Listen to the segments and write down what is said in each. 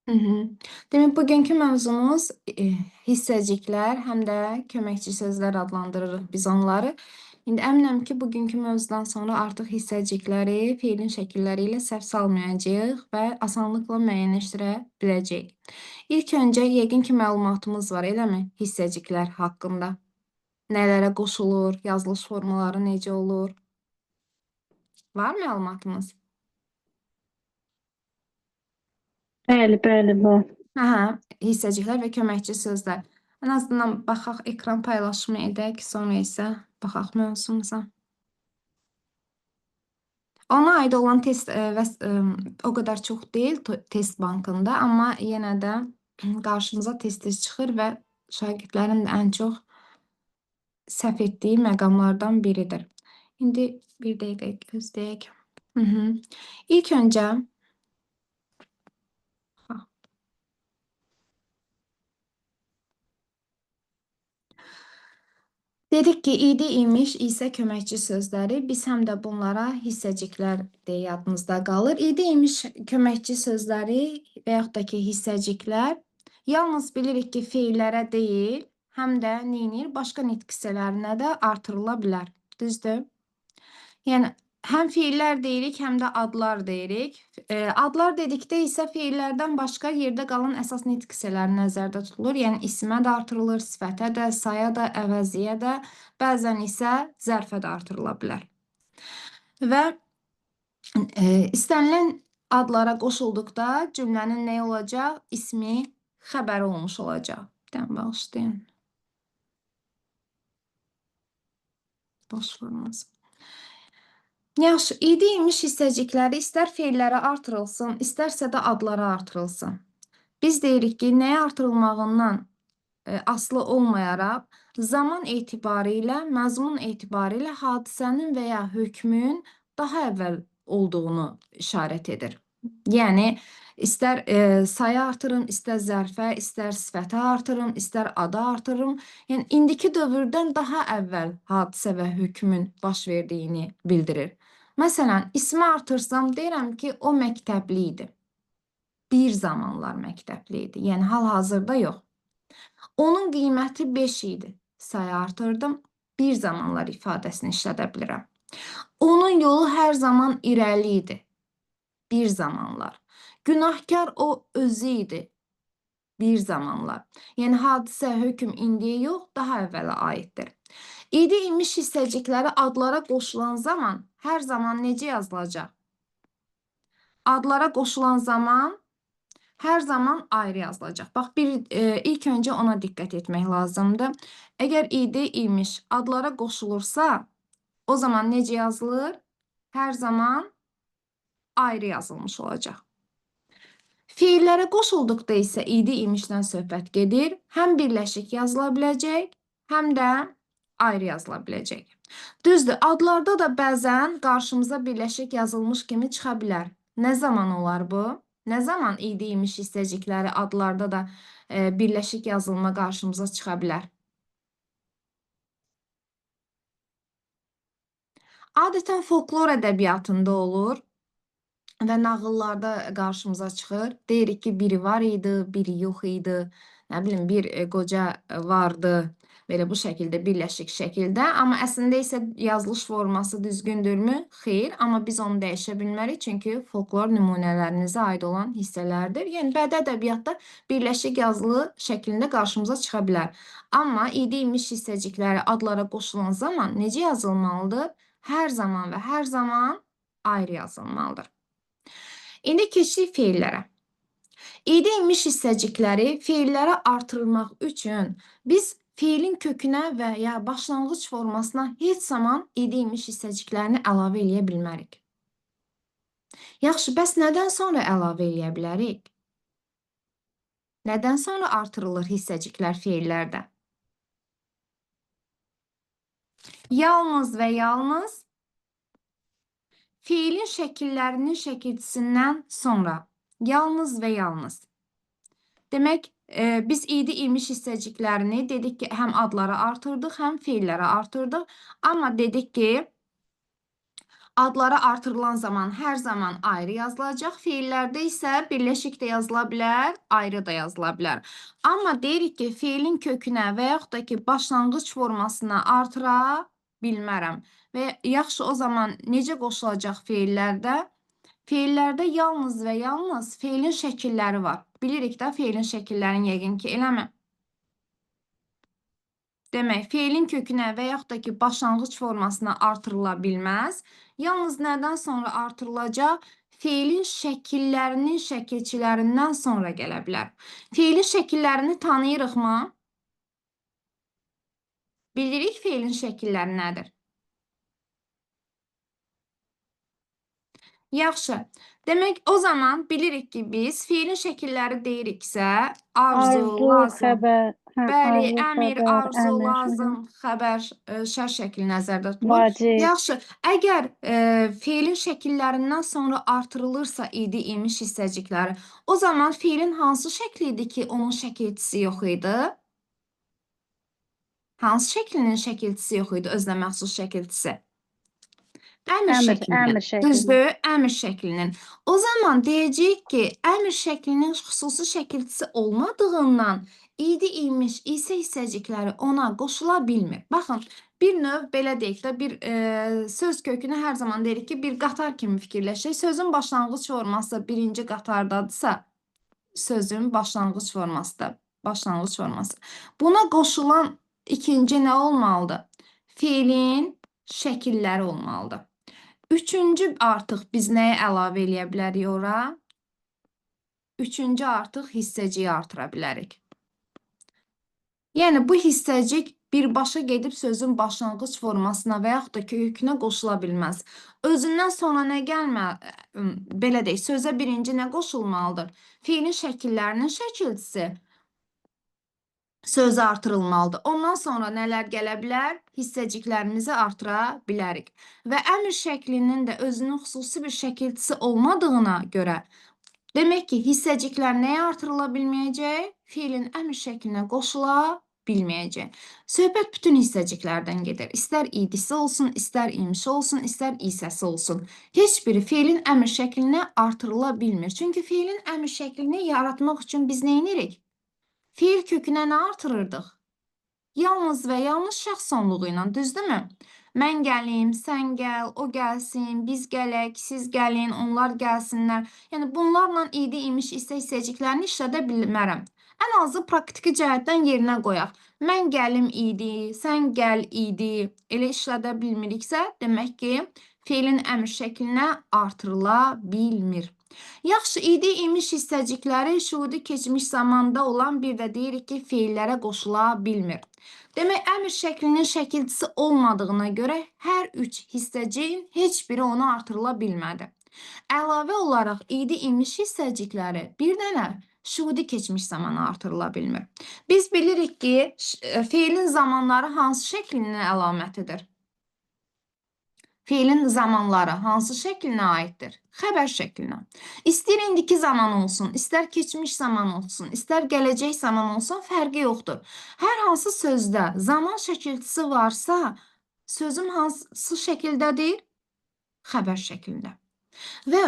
Hı -hı. Demək, bugünkü mövzumuz hissəciklər, həm də köməkçi sözlər adlandırırıq biz onları. İndi əminəm ki, bugünkü mövzudan sonra artıq hissəcikləri feilin şəkilləri ilə səhv salmayacağıq və asanlıqla müəyyənləşdirə biləcəyik. İlk öncə yəqin ki, məlumatımız var, eləmi? Hissəciklər haqqında. Nələrə qoşulur, yazılış formaları necə olur? Var məlumatımız? Bəli, bəli, var. Aha, hissəciklər və köməkçi sözlər. Ən azından baxaq, ekran paylaşımı edək, sonra isə baxaq mövzumuza. Ona aid olan test o qədər çox deyil test bankında, amma yenə də qarşımıza tez-tez çıxır və şagirdlərin də ən çox səhv etdiyi məqamlardan biridir. İndi bir dəqiqə gözləyək. Hı -hı. İlk öncə dedik ki, idi, imiş, isə köməkçi sözləri. Biz həm də bunlara hissəciklər deyə yadımızda qalır. İdi, imiş köməkçi sözləri və yaxud da ki, hissəciklər yalnız bilirik ki, feillərə deyil, həm də neynir? Başqa nitq hissələrinə də artırıla bilər. Düzdür? Yəni, həm feillər deyirik, həm də adlar deyirik. Adlar dedikdə isə feillərdən başqa yerdə qalan əsas nitq hissələri nəzərdə tutulur. Yəni, isimə də artırılır, sifətə də, saya da, əvəziyə də, bəzən isə zərfə də artırıla bilər. Və istənilən adlara qoşulduqda cümlənin nə olacaq? İsmi xəbəri olmuş olacaq. Bir dənə bağışlayın. Boş forması. Yaxşı, idi imiş hissəcikləri istər feillərə artırılsın, istərsə də adlara artırılsın. Biz deyirik ki, nəyə artırılmağından asılı olmayaraq, zaman etibarilə, məzmun etibarilə hadisənin və ya hökmün daha əvvəl olduğunu işarət edir. Yəni, istər saya artırım, istər zərfə, istər sifətə artırım, istər ada artırım. Yəni, indiki dövrdən daha əvvəl hadisə və hökmün baş verdiyini bildirir. Məsələn, ismi artırsam, deyirəm ki, o məktəbli idi. Bir zamanlar məktəbli idi. Yəni, hal-hazırda yox. Onun qiyməti 5 idi. Sayı artırdım. Bir zamanlar ifadəsini işlədə bilirəm. Onun yolu hər zaman irəli idi. Bir zamanlar. Günahkar o özü idi. Bir zamanlar. Yəni, hadisə, hökm indiyə yox, daha əvvələ aiddir. İdi imiş hissəcikləri adlara qoşulan zaman hər zaman necə yazılacaq? Adlara qoşulan zaman hər zaman ayrı yazılacaq. Bax, ilk öncə ona diqqət etmək lazımdır. Əgər idi imiş adlara qoşulursa, o zaman necə yazılır? Hər zaman ayrı yazılmış olacaq. Feillərə qoşulduqda isə idi imişdən söhbət gedir. Həm birləşik yazıla biləcək, həm də ayrı yazıla biləcək. Düzdür, adlarda da bəzən qarşımıza birləşik yazılmış kimi çıxa bilər. Nə zaman olar bu? Nə zaman idi imiş hissəcikləri adlarda da birləşik yazılma qarşımıza çıxa bilər? Adətən folklor ədəbiyyatında olur və nağıllarda qarşımıza çıxır. Deyirik ki, biri var idi, biri yox idi. Nə bilim, bir qoca vardı. Belə bu şəkildə, birləşik şəkildə. Amma əslində isə yazılış forması düzgündürmü? Xeyr, amma biz onu dəyişə bilmərik. Çünki folklor nümunələrimizə aid olan hissələrdir. Yəni, bədii ədəbiyyatda birləşik yazılı şəklində qarşımıza çıxa bilər. Amma idi imiş hissəcikləri adlara qoşulan zaman necə yazılmalıdır? Hər zaman və hər zaman ayrı yazılmalıdır. İndi keçdik feillərə. İdi imiş hissəcikləri feillərə artırmaq üçün biz feilin kökünə və ya başlanğıc formasına heç zaman idi imiş hissəciklərini əlavə eləyə bilmərik. Yaxşı, bəs nədən sonra əlavə eləyə bilərik? Nədən sonra artırılır hissəciklər feillərdə? Yalnız və yalnız feilin şəkillərinin şəkilçisindən sonra. Yalnız və yalnız. Demək, biz idi imiş hissəciklərini dedik ki, həm adlara artırdıq, həm feillərə artırdıq. Amma dedik ki, Adlara artırılan zaman hər zaman ayrı yazılacaq. Feillərdə isə birləşik də yazıla bilər, ayrı da yazıla bilər. Amma deyirik ki, feilin kökünə və yaxud da ki, başlanğıc formasına artıra bilmərəm. Və yaxşı, o zaman necə qoşulacaq feillərdə? Feillərdə yalnız və yalnız feilin şəkilləri var. Bilirik də feilin şəkillərini yəqin ki, eləmi? Demək, feilin kökünə və yaxud da ki, başlanğıc formasına artırıla bilməz. Yalnız nədən sonra artırılacaq? Feilin şəkillərinin şəkilçilərindən sonra gələ bilər. Feilin şəkillərini tanıyırıqmı? Bilirik feilin şəkilləri nədir? Yaxşı. Demək, o zaman bilirik ki, biz feilin şəkilləri deyiriksə, arzu, Arzu, lazım, xəbər, hə, bəli, arzu, əmir, xəbər, arzu, əmir, hı hı. lazım, xəbər, şər şəkli nəzərdə tutulur. Vacib. Yaxşı, əgər feilin şəkillərindən sonra artırılırsa idi, imiş hissəcikləri, o zaman feilin hansı şəkli idi ki, onun şəkilçisi yox idi? Hansı şəklinin şəkilçisi yox idi, özünə məxsus şəkilçisi? Əmir Əmir, şəklinin. əmir şəklinin. Düzdür, əmir şəklinin. O zaman deyəcəyik ki, əmir şəklinin xüsusi şəkilçisi olmadığından idi, imiş, isə hissəcikləri ona qoşula bilmir. Baxın, bir növ belə deyək də, bir söz kökünü hər zaman deyirik ki, bir qatar kimi fikirləşək. Sözün başlanğıc forması birinci qatardadırsa, sözün başlanğıc forması da, başlanğıc forması. Buna qoşulan ikinci nə olmalıdır? Feilin şəkilləri olmalıdır. Üçüncü artıq biz nəyə əlavə eləyə bilərik ora? Üçüncü artıq hissəciyi artıra bilərik. Yəni, bu hissəcik birbaşa gedib sözün başlanğıc formasına və yaxud da kökünə qoşula bilməz. Özündən sonra nə gəlmə, belə deyək, sözə birinci nə qoşulmalıdır? Feilin şəkillərinin şəkilçisi sözə artırılmalıdır. Ondan sonra nələr gələ bilər? Hissəciklərimizi artıra bilərik. Və əmr şəklinin də özünün xüsusi bir şəkilçisi olmadığına görə, demək ki, hissəciklər nəyə artırıla bilməyəcək? Feilin əmr şəklinə qoşula bilməyəcək. Söhbət bütün hissəciklərdən gedir. İstər idisi olsun, istər imişi olsun, istər isəsi olsun. Heç biri feilin əmr şəklinə artırıla bilmir. Çünki feilin əmr şəklini yaratmaq üçün biz nə edirik? Feil kökünə nə artırırdıq? Yalnız və yalnız şəxs sonluğu ilə, düzdürmü? Mən gəlim, sən gəl, o gəlsin, biz gələk, siz gəlin, onlar gəlsinlər. Yəni, bunlarla idi, imiş, isə hissəciklərini işlədə bilmərəm. Ən azı praktiki cəhətdən yerinə qoyaq. Mən gəlim idi, sən gəl idi. Elə işlədə bilmiriksə, demək ki, feilin əmr şəklinə artırıla bilmir. Yaxşı, idi, imiş hissəcikləri şuudi keçmiş zamanda olan bir də deyirik ki, feillərə qoşula bilmir. Demək, əmr şəklinin şəkilçisi olmadığına görə hər üç hissəciyin heç biri ona artırıla bilmədi. Əlavə olaraq idi, imiş hissəcikləri bir dənə şuudi keçmiş zamana artırıla bilmir. Biz bilirik ki, feilin zamanları hansı şəklinin əlamətidir? Feilin zamanları hansı şəklinə aiddir? Xəbər şəklinə. İstər indiki zaman olsun, istər keçmiş zaman olsun, istər gələcək zaman olsun, fərqi yoxdur. Hər hansı sözdə zaman şəkilçisi varsa, sözüm hansı şəkildədir? Xəbər şəklində. Və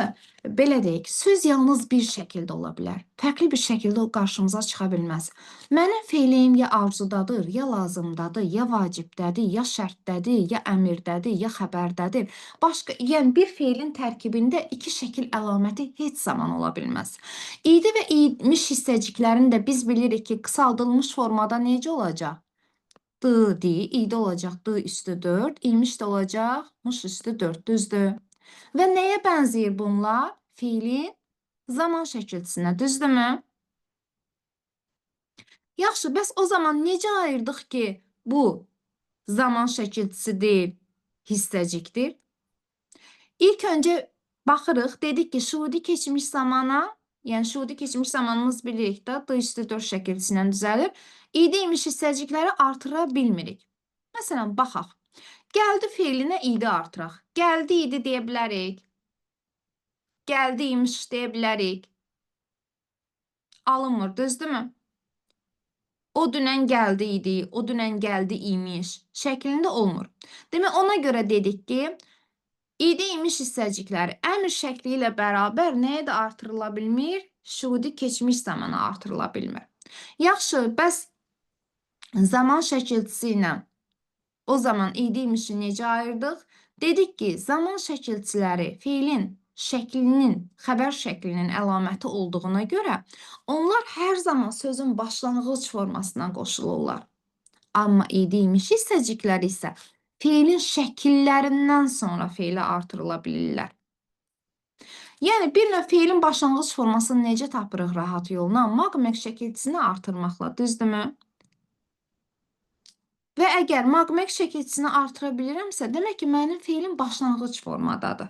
belə deyək, söz yalnız bir şəkildə ola bilər. Fərqli bir şəkildə o qarşımıza çıxa bilməz. Mənim feilim ya arzudadır, ya lazımdadır, ya vacibdədir, ya şərtdədir, ya əmirdədir, ya xəbərdədir. Başqa, yəni bir feilin tərkibində iki şəkil əlaməti heç zaman ola bilməz. İdi və imiş hissəciklərini də biz bilirik ki, qısaldılmış formada necə olacaq? D, D, idi olacaq, D üstü 4, imiş də olacaq, mış üstü 4, düzdür? Və nəyə bənzəyir bunlar? Feilin zaman şəkilçisinə, düzdürmü? Yaxşı, bəs o zaman necə ayırdıq ki, bu zaman şəkilçisi deyil, hissəcikdir? İlk öncə baxırıq, dedik ki, şuudi keçmiş zamana, yəni şuudi keçmiş zamanımız bilirik də, D üstü 4 şəkilçisi ilə düzəlir. İdi imiş hissəcikləri artıra bilmirik. Məsələn, baxaq. Gəldi feilinə idi artıraq. Gəldi idi deyə bilərik. Gəldi imiş deyə bilərik. Alınmır, düzdürmü? O dünən gəldi idi, o dünən gəldi imiş şəklində olmur. Demək, ona görə dedik ki, İdi imiş hissəcikləri əmr şəkli ilə bərabər nəyə də artırıla bilmir? Şuhudi keçmiş zamana artırıla bilmir. Yaxşı, bəs zaman şəkilçisi ilə o zaman idi imişi necə ayırdıq? Dedik ki, zaman şəkilçiləri feilin şəklinin, xəbər şəklinin əlaməti olduğuna görə onlar hər zaman sözün başlanğıc formasına qoşulurlar. Amma idi imiş hissəcikləri isə feilin şəkillərindən sonra feilə artırıla bilirlər. Yəni bir növ feilin başlanğıc formasını necə tapırıq rahat yolla? Mag-mek şəkilçisini artırmaqla, düzdürmü? Və əgər mag-mek şəkilçisini artıra bilirəmsə, demək ki, mənim feilim başlanğıc formadadır.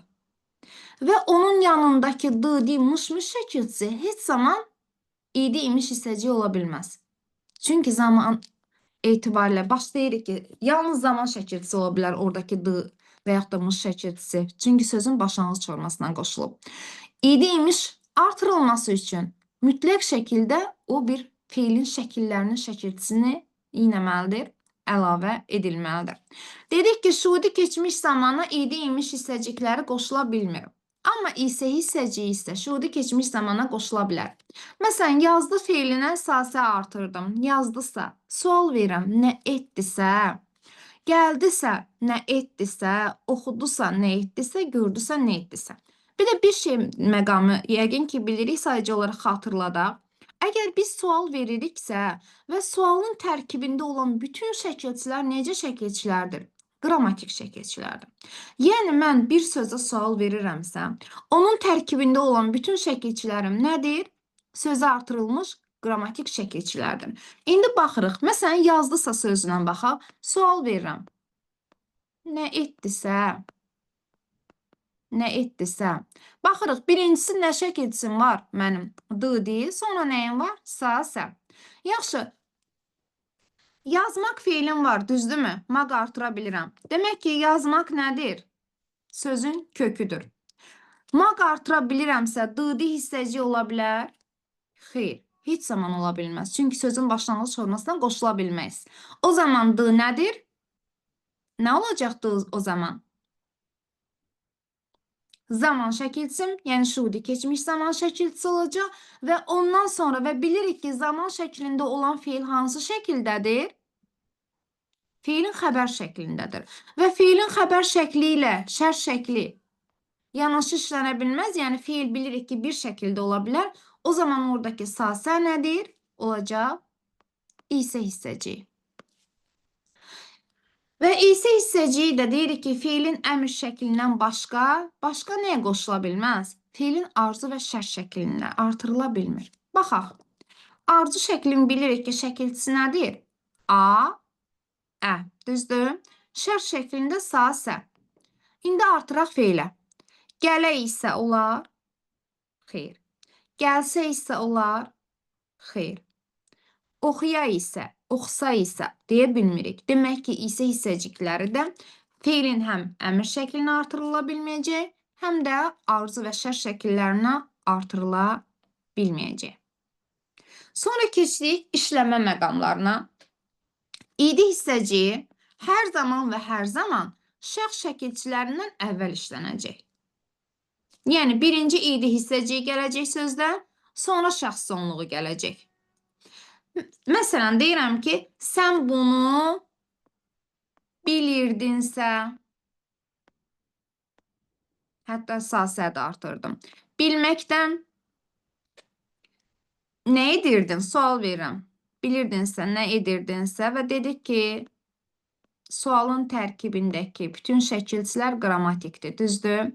Və onun yanındakı d, di, mış, mış şəkilçisi heç zaman idi, imiş hissəciyi ola bilməz. Çünki zaman etibarilə başlayırıq ki, yalnız zaman şəkilçisi ola bilər oradakı d və yaxud da mış şəkilçisi. Çünki sözün başlanğıc formasına qoşulub. İdi imiş artırılması üçün mütləq şəkildə o bir feilin şəkillərinin şəkilçisini yinəməlidir, əlavə edilməlidir. Dedik ki, şuhudi keçmiş zamana idi imiş hissəcikləri qoşula bilmir. Amma isə hissəciyi isə şuhudi keçmiş zamana qoşula bilər. Məsələn, yazdı feilinə sasə artırdım. Yazdısa, sual verirəm, nə etdisə, gəldisə, nə etdisə, oxudusa, nə etdisə, gördüsə, nə etdisə. Bir də bir şey məqamı yəqin ki, bilirik, sadəcə olaraq xatırladaq. Əgər biz sual veririksə və sualın tərkibində olan bütün şəkilçilər necə şəkilçilərdir? Qrammatik şəkilçilərdir. Yəni mən bir sözə sual verirəmsə, onun tərkibində olan bütün şəkilçilərim nədir? Sözə artırılmış qrammatik şəkilçilərdir. İndi baxırıq. Məsələn, yazdısa sözünə baxaq. Sual verirəm. Nə etdisə, nə etdisə. Baxırıq, birincisi nə şəkilçisim var mənim? D, D. Sonra nəyim var? Sa, sə. Yaxşı. Yazmaq feilim var, düzdürmü? Mag artıra bilirəm. Demək ki, yazmaq nədir? Sözün köküdür. Mag artıra bilirəmsə, D, D hissəciyi ola bilər? Xeyr, heç zaman ola bilməz. Çünki sözün başlanğıc formasına qoşula bilməz. O zaman D nədir? Nə olacaq D o zaman? Zaman şəkilçim, yəni şuhudi keçmiş zaman şəkilçisi olacaq və ondan sonra və bilirik ki, zaman şəklində olan feil hansı şəkildədir? Feilin xəbər şəklindədir. Və feilin xəbər şəkli ilə şərt şəkli yanaşı işlənə bilməz. Yəni feil bilirik ki, bir şəkildə ola bilər. O zaman oradakı sasə nədir? Olacaq isə hissəciyi. Və isə hissəciyi də deyirik ki, feilin əmr şəklindən başqa nəyə qoşula bilməz? Feilin arzu və şərt şəklinə artırıla bilmir. Baxaq. Arzu şəklini bilirik ki, şəkilçisi nədir? A, Ə. Düzdür? Şərt şəklində sa, sə. İndi artıraq feilə. Gələ isə olar? Xeyr. Gəlsə isə olar? Xeyr. Oxuya isə, oxusa isə deyə bilmirik. Demək ki, isə hissəcikləri də feilin həm əmr şəklinə artırıla bilməyəcək, həm də arzu və şərt şəkillərinə artırıla bilməyəcək. Sonra keçdik işləmə məqamlarına. İdi hissəciyi hər zaman və hər zaman şəxs şəkilçilərindən əvvəl işlənəcək. Yəni birinci idi hissəciyi gələcək sözdə, sonra şəxs sonluğu gələcək. Məsələn, deyirəm ki, sən bunu bilirdinsə, hətta sasə də artırdım. Bilməkdən nə edirdin? Sual verirəm. Bilirdinsə, nə edirdinsə və dedik ki, sualın tərkibindəki bütün şəkilçilər qrammatikdir, düzdür?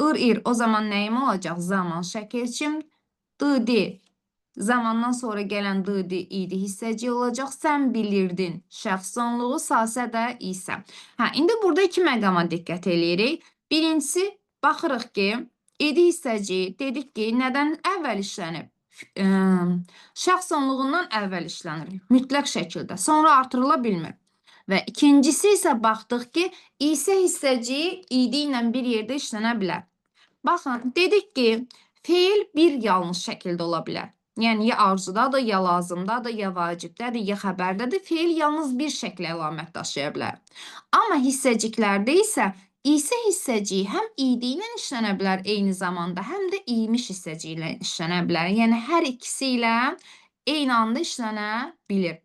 Ir, ir, o zaman nəyim olacaq? Zaman şəkilçim. D, D. Zamandan sonra gələn D, D, idi hissəciyi olacaq. Sən bilirdin. Şəxs sonluğu, sasə də isə. Hə, indi burada iki məqama diqqət eləyirik. Birincisi, baxırıq ki, idi hissəciyi dedik ki, nədən əvvəl işlənib? Şəxs sonluğundan əvvəl işlənir. Mütləq şəkildə. Sonra artırıla bilmir. Və ikincisi isə baxdıq ki, isə hissəciyi idi ilə bir yerdə işlənə bilər. Baxın, dedik ki, feil bir yalnız şəkildə ola bilər. Yəni ya arzudadır, ya lazımdadır, ya vacibdədir, ya xəbərdədir. Feil yalnız bir şəklə əlamət daşıya bilər. Amma hissəciklərdə isə İsə hissəciyi həm idi ilə işlənə bilər eyni zamanda, həm də imiş hissəciyi ilə işlənə bilər. Yəni hər ikisi ilə eyni anda işlənə bilir.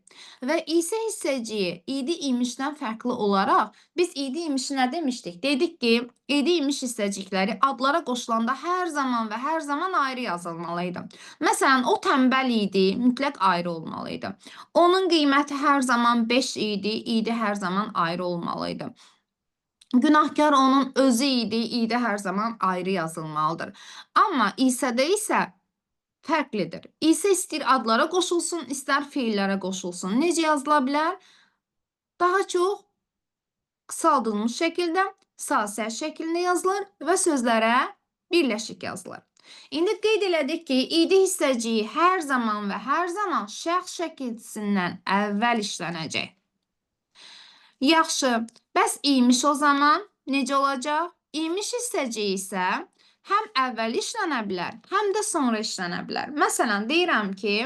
Və isə hissəciyi idi imişdən fərqli olaraq biz idi imişi nə demişdik? Dedik ki, idi imiş hissəcikləri adlara qoşulanda hər zaman və hər zaman ayrı yazılmalı idi. Məsələn, o tənbəl idi, mütləq ayrı olmalı idi. Onun qiyməti hər zaman 5 idi, idi hər zaman ayrı olmalı idi. Günahkar onun özü idi, idi hər zaman ayrı yazılmalıdır. Amma İsədə isə fərqlidir. İsə istəyir adlara qoşulsun, istər feillərə qoşulsun. Necə yazıla bilər? Daha çox qısaldılmış şəkildə, sasə şəklində yazılır və sözlərə birləşik yazılır. İndi qeyd elədik ki, idi hissəciyi hər zaman və hər zaman şəxs şəkilçisindən əvvəl işlənəcək. Yaxşı, bəs imiş o zaman necə olacaq? İmiş hissəciyi isə həm əvvəl işlənə bilər, həm də sonra işlənə bilər. Məsələn, deyirəm ki,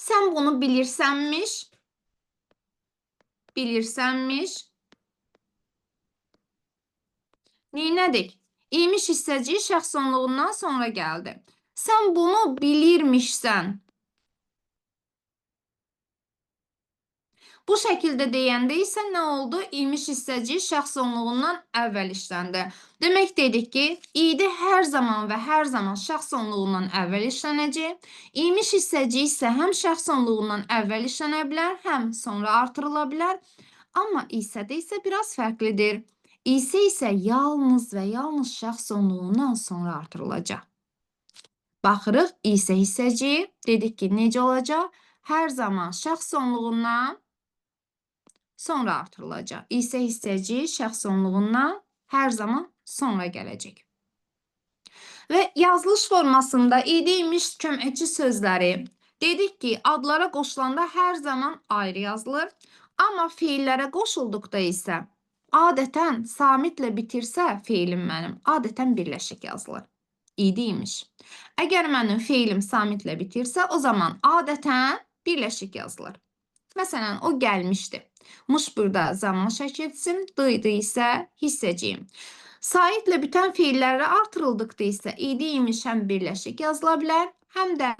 sən bunu bilirsənmiş, bilirsənmiş. Neynədik? İmiş hissəciyi şəxs onluğundan sonra gəldi. Sən bunu bilirmişsən. Bu şəkildə deyəndə isə nə oldu? İmiş hissəciyi şəxs onluğundan əvvəl işləndi. Demək dedik ki, idi hər zaman və hər zaman şəxs onluğundan əvvəl işlənəcək. İmiş hissəciyi isə həm şəxs onluğundan əvvəl işlənə bilər, həm sonra artırıla bilər. Amma isədə isə biraz fərqlidir. İsə isə yalnız və yalnız şəxs onluğundan sonra artırılacaq. Baxırıq, isə hissəciyi dedik ki, necə olacaq? Hər zaman şəxs onluğundan sonra artırılacaq. İsə hissəciyi şəxs onluğundan hər zaman sonra gələcək. Və yazılış formasında idi imiş köməkçi sözləri dedik ki, adlara qoşulanda hər zaman ayrı yazılır. Amma feillərə qoşulduqda isə adətən samitlə bitirsə feilim mənim adətən birləşik yazılır. İdi imiş. Əgər mənim feilim samitlə bitirsə, o zaman adətən birləşik yazılır. Məsələn, o gəlmişdi. Mış burada zaman şəkilçisim, dı isə hissəciyim. Saitlə bitən feillərə artırıldıqda isə idi imiş həm birləşik yazıla bilər, həm də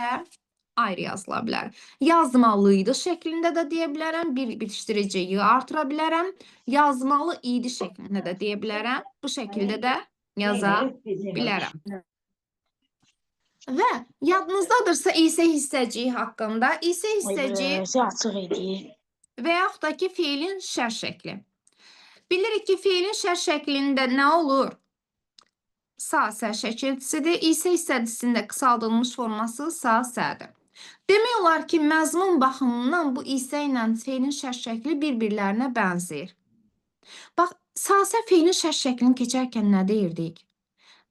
ayrı yazıla bilər. Yazmalıydı şəklində də deyə bilərəm, bir bitişdirici y artıra bilərəm. Yazmalı idi şəklində də deyə bilərəm. Bu şəkildə də yaza bilərəm. Və yadınızdadırsa isə hissəciyi haqqında, isə hissəciyi açıq idi. Və yaxud da ki, feilin şər şəkli. Bilirik ki, feilin şər şəklində nə olur? Sa sə şəkilçisidir. İsə hissəcisində qısaldılmış forması sa sədir. Demək olar ki, məzmun baxımından bu isə ilə feilin şər şəkli bir-birlərinə bənzəyir. Bax, sasə feilin şər şəklini keçərkən nə deyirdik?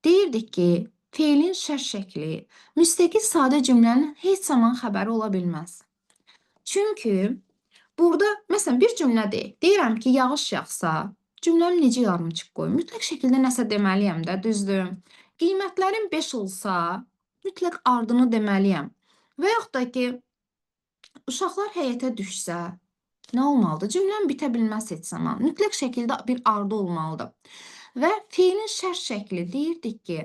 Deyirdik ki, feilin şər şəkli müstəqil sadə cümlənin heç zaman xəbəri ola bilməz. Çünki burada, məsələn, bir cümlə deyək. Deyirəm ki, yağış yağsa, cümləmi necə yarımçıq qoyum? Mütləq şəkildə nəsə deməliyəm də, düzdür? Qiymətlərim 5 olsa, mütləq ardını deməliyəm. Və yaxud da ki, uşaqlar həyətə düşsə, nə olmalıdır? Cümləm bitə bilməz heç zaman. Mütləq şəkildə bir ardı olmalıdır. Və feilin şərh şəkli deyirdik ki,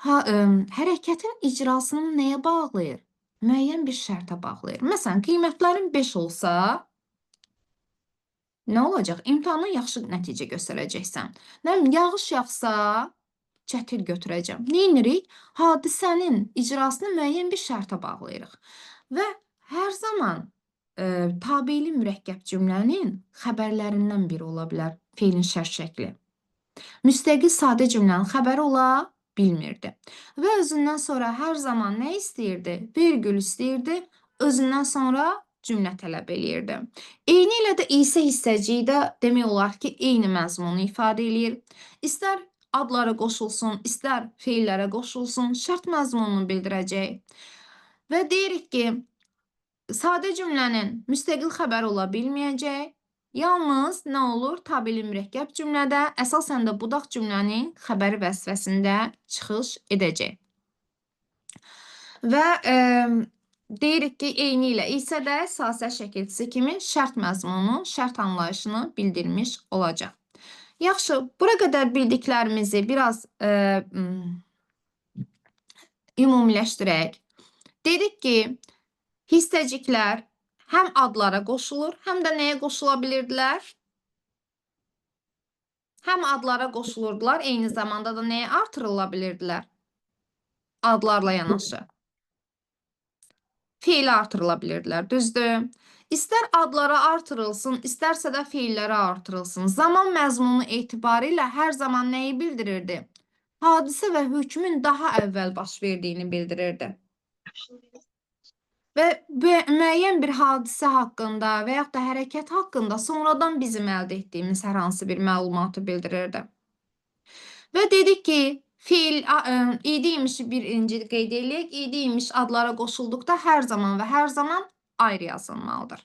hərəkətin icrasını nəyə bağlayır? Müəyyən bir şərtə bağlayır. Məsələn, qiymətlərim 5 olsa, nə olacaq? İmtahanda yaxşı nəticə göstərəcəksən. Nə bilim, yağış yağsa, çətir götürəcəm. Nə edirik? Hadisənin icrasını müəyyən bir şərtə bağlayırıq. Və hər zaman tabeli mürəkkəb cümlənin xəbərlərindən biri ola bilər feilin şərh şəkli. Müstəqil sadə cümlənin xəbəri ola bilmirdi. Və özündən sonra hər zaman nə istəyirdi? Vergül istəyirdi. Özündən sonra cümlə tələb eləyirdi. Eyni ilə də isə hissəciyi də demək olar ki, eyni məzmunu ifadə eləyir. İstər adlara qoşulsun, istər feillərə qoşulsun, şərt məzmununu bildirəcək. Və deyirik ki, sadə cümlənin müstəqil xəbəri ola bilməyəcək. Yalnız nə olur? Tabeli mürəkkəb cümlədə, əsasən də budaq cümlənin xəbəri vəzifəsində çıxış edəcək. Və deyirik ki, eyni ilə isə də sasə şəkilçisi kimi şərt məzmunu, şərt anlayışını bildirmiş olacaq. Yaxşı, bura qədər bildiklərimizi biraz ümumiləşdirək. Dedik ki, hissəciklər həm adlara qoşulur, həm də nəyə qoşula bilirdilər? Həm adlara qoşulurdular, eyni zamanda da nəyə artırıla bilirdilər? Adlarla yanaşı. Feili artırıla bilirdilər, düzdür? İstər adlara artırılsın, istərsə də feillərə artırılsın. Zaman məzmunu etibarilə hər zaman nəyi bildirirdi? Hadisə və hökmün daha əvvəl baş verdiyini bildirirdi. Və müəyyən bir hadisə haqqında və yaxud da hərəkət haqqında sonradan bizim əldə etdiyimiz hər hansı bir məlumatı bildirirdi. Və dedik ki, feil idi imiş birinci qeyd eləyək, idi imiş adlara qoşulduqda hər zaman və hər zaman ayrı yazılmalıdır.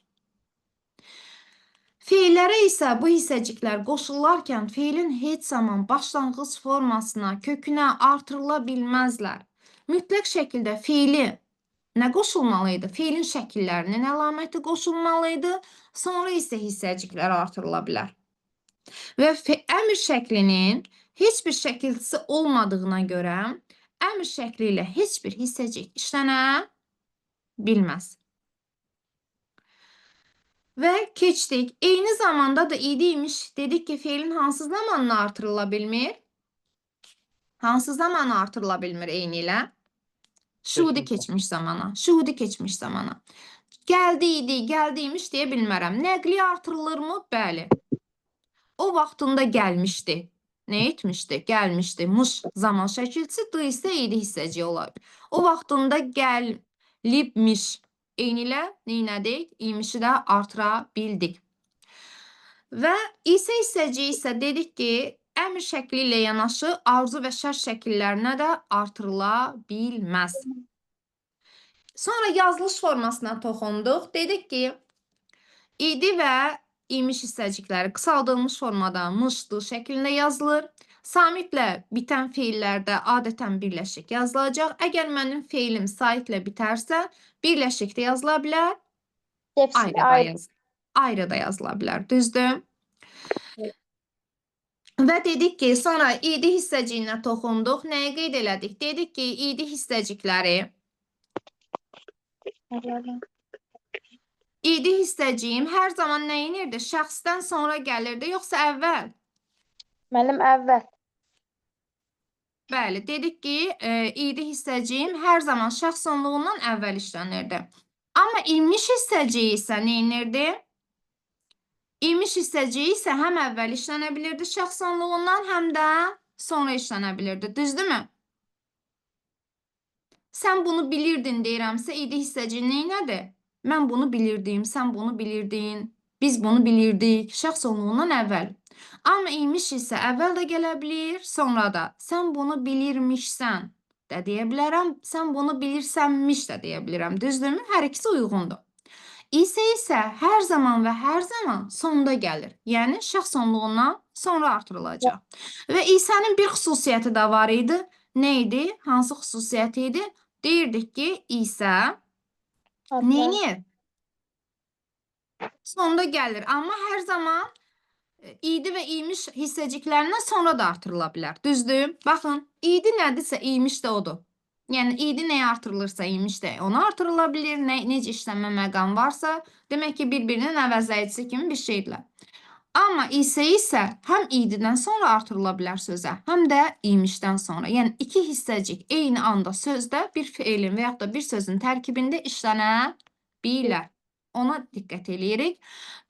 Feillərə isə bu hissəciklər qoşularkən feilin heç zaman başlanğıc formasına, kökünə artırıla bilməzlər. Mütləq şəkildə feili nə qoşulmalı idi? Feilin şəkillərinin əlaməti qoşulmalı idi. Sonra isə hissəciklər artırıla bilər. Və əmr şəklinin heç bir şəkilçisi olmadığına görə əmr şəkli ilə heç bir hissəcik işlənə bilməz. Və keçdik. Eyni zamanda da idi imiş. Dedik ki, feilin hansı zamanına artırıla bilmir? Hansı zamanı artırıla bilmir eyni ilə? Şuhudi keçmiş zamana. Şuhudi keçmiş zamana. Gəldi idi, gəldi imiş deyə bilmərəm. Nəqli artırılır mı? Bəli. O vaxtında gəlmişdi. Nə etmişdi? Gəlmişdi. Mış zaman şəkilçisi, d isə idi hissəciyi olar. O vaxtında gəlibmiş. Eynilə neynədik? İmişi də artıra bildik. Və isə hissəciyi isə dedik ki, əmr şəkli ilə yanaşı arzu və şərt şəkillərinə də artırıla bilməz. Sonra yazılış formasına toxunduq. Dedik ki, idi və imiş hissəcikləri qısaldılmış formada mışdı şəklində yazılır. Samitlə bitən feillərdə adətən birləşik yazılacaq. Əgər mənim feilim saitlə bitərsə, birləşik də yazıla bilər, ayrı da ayrı da yazıla bilər. Düzdür? Və dedik ki, sonra idi hissəciyinə toxunduq. Nəyi qeyd elədik? Dedik ki, idi hissəcikləri idi hissəciyim hər zaman nə edirdi? Şəxsdən sonra gəlirdi, yoxsa əvvəl? Müəllim əvvəl. Bəli, dedik ki, idi hissəciyim hər zaman şəxs sonluğundan əvvəl işlənirdi. Amma imiş hissəciyi isə nə edirdi? İmiş hissəciyi isə həm əvvəl işlənə bilirdi şəxs sonluğundan, həm də sonra işlənə bilirdi. Düzdürmü? Sən bunu bilirdin deyirəmsə, idi hissəciyi neynədir? Mən bunu bilirdim, sən bunu bilirdin, biz bunu bilirdik, şəxs sonluğundan əvvəl. Amma imiş isə əvvəl də gələ bilir, sonra da. Sən bunu bilirmişsən də deyə bilərəm, sən bunu bilirsənmiş də deyə bilirəm. Düzdürmü? Hər ikisi uyğundur. İsə isə hər zaman və hər zaman sonda gəlir. Yəni şəxs sonluğundan sonra artırılacaq. Və İsənin bir xüsusiyyəti də var idi. Nə idi? Hansı xüsusiyyəti idi? Deyirdik ki, İsə neynir? Sonda gəlir. Amma hər zaman idi və imiş hissəciklərindən sonra da artırıla bilər. Düzdür? Baxın, idi nədirsə imiş də odur. Yəni idi nəyə artırılırsa imiş də ona artırıla bilir. Necə işlənmə məqam varsa, demək ki, bir-birinin əvəzləyicisi kimi bir şeydirlər. Amma isə isə həm ididən sonra artırıla bilər sözə, həm də imişdən sonra. Yəni iki hissəcik eyni anda sözdə bir feilin və yaxud da bir sözün tərkibində işlənə bilər. Ona diqqət eləyirik.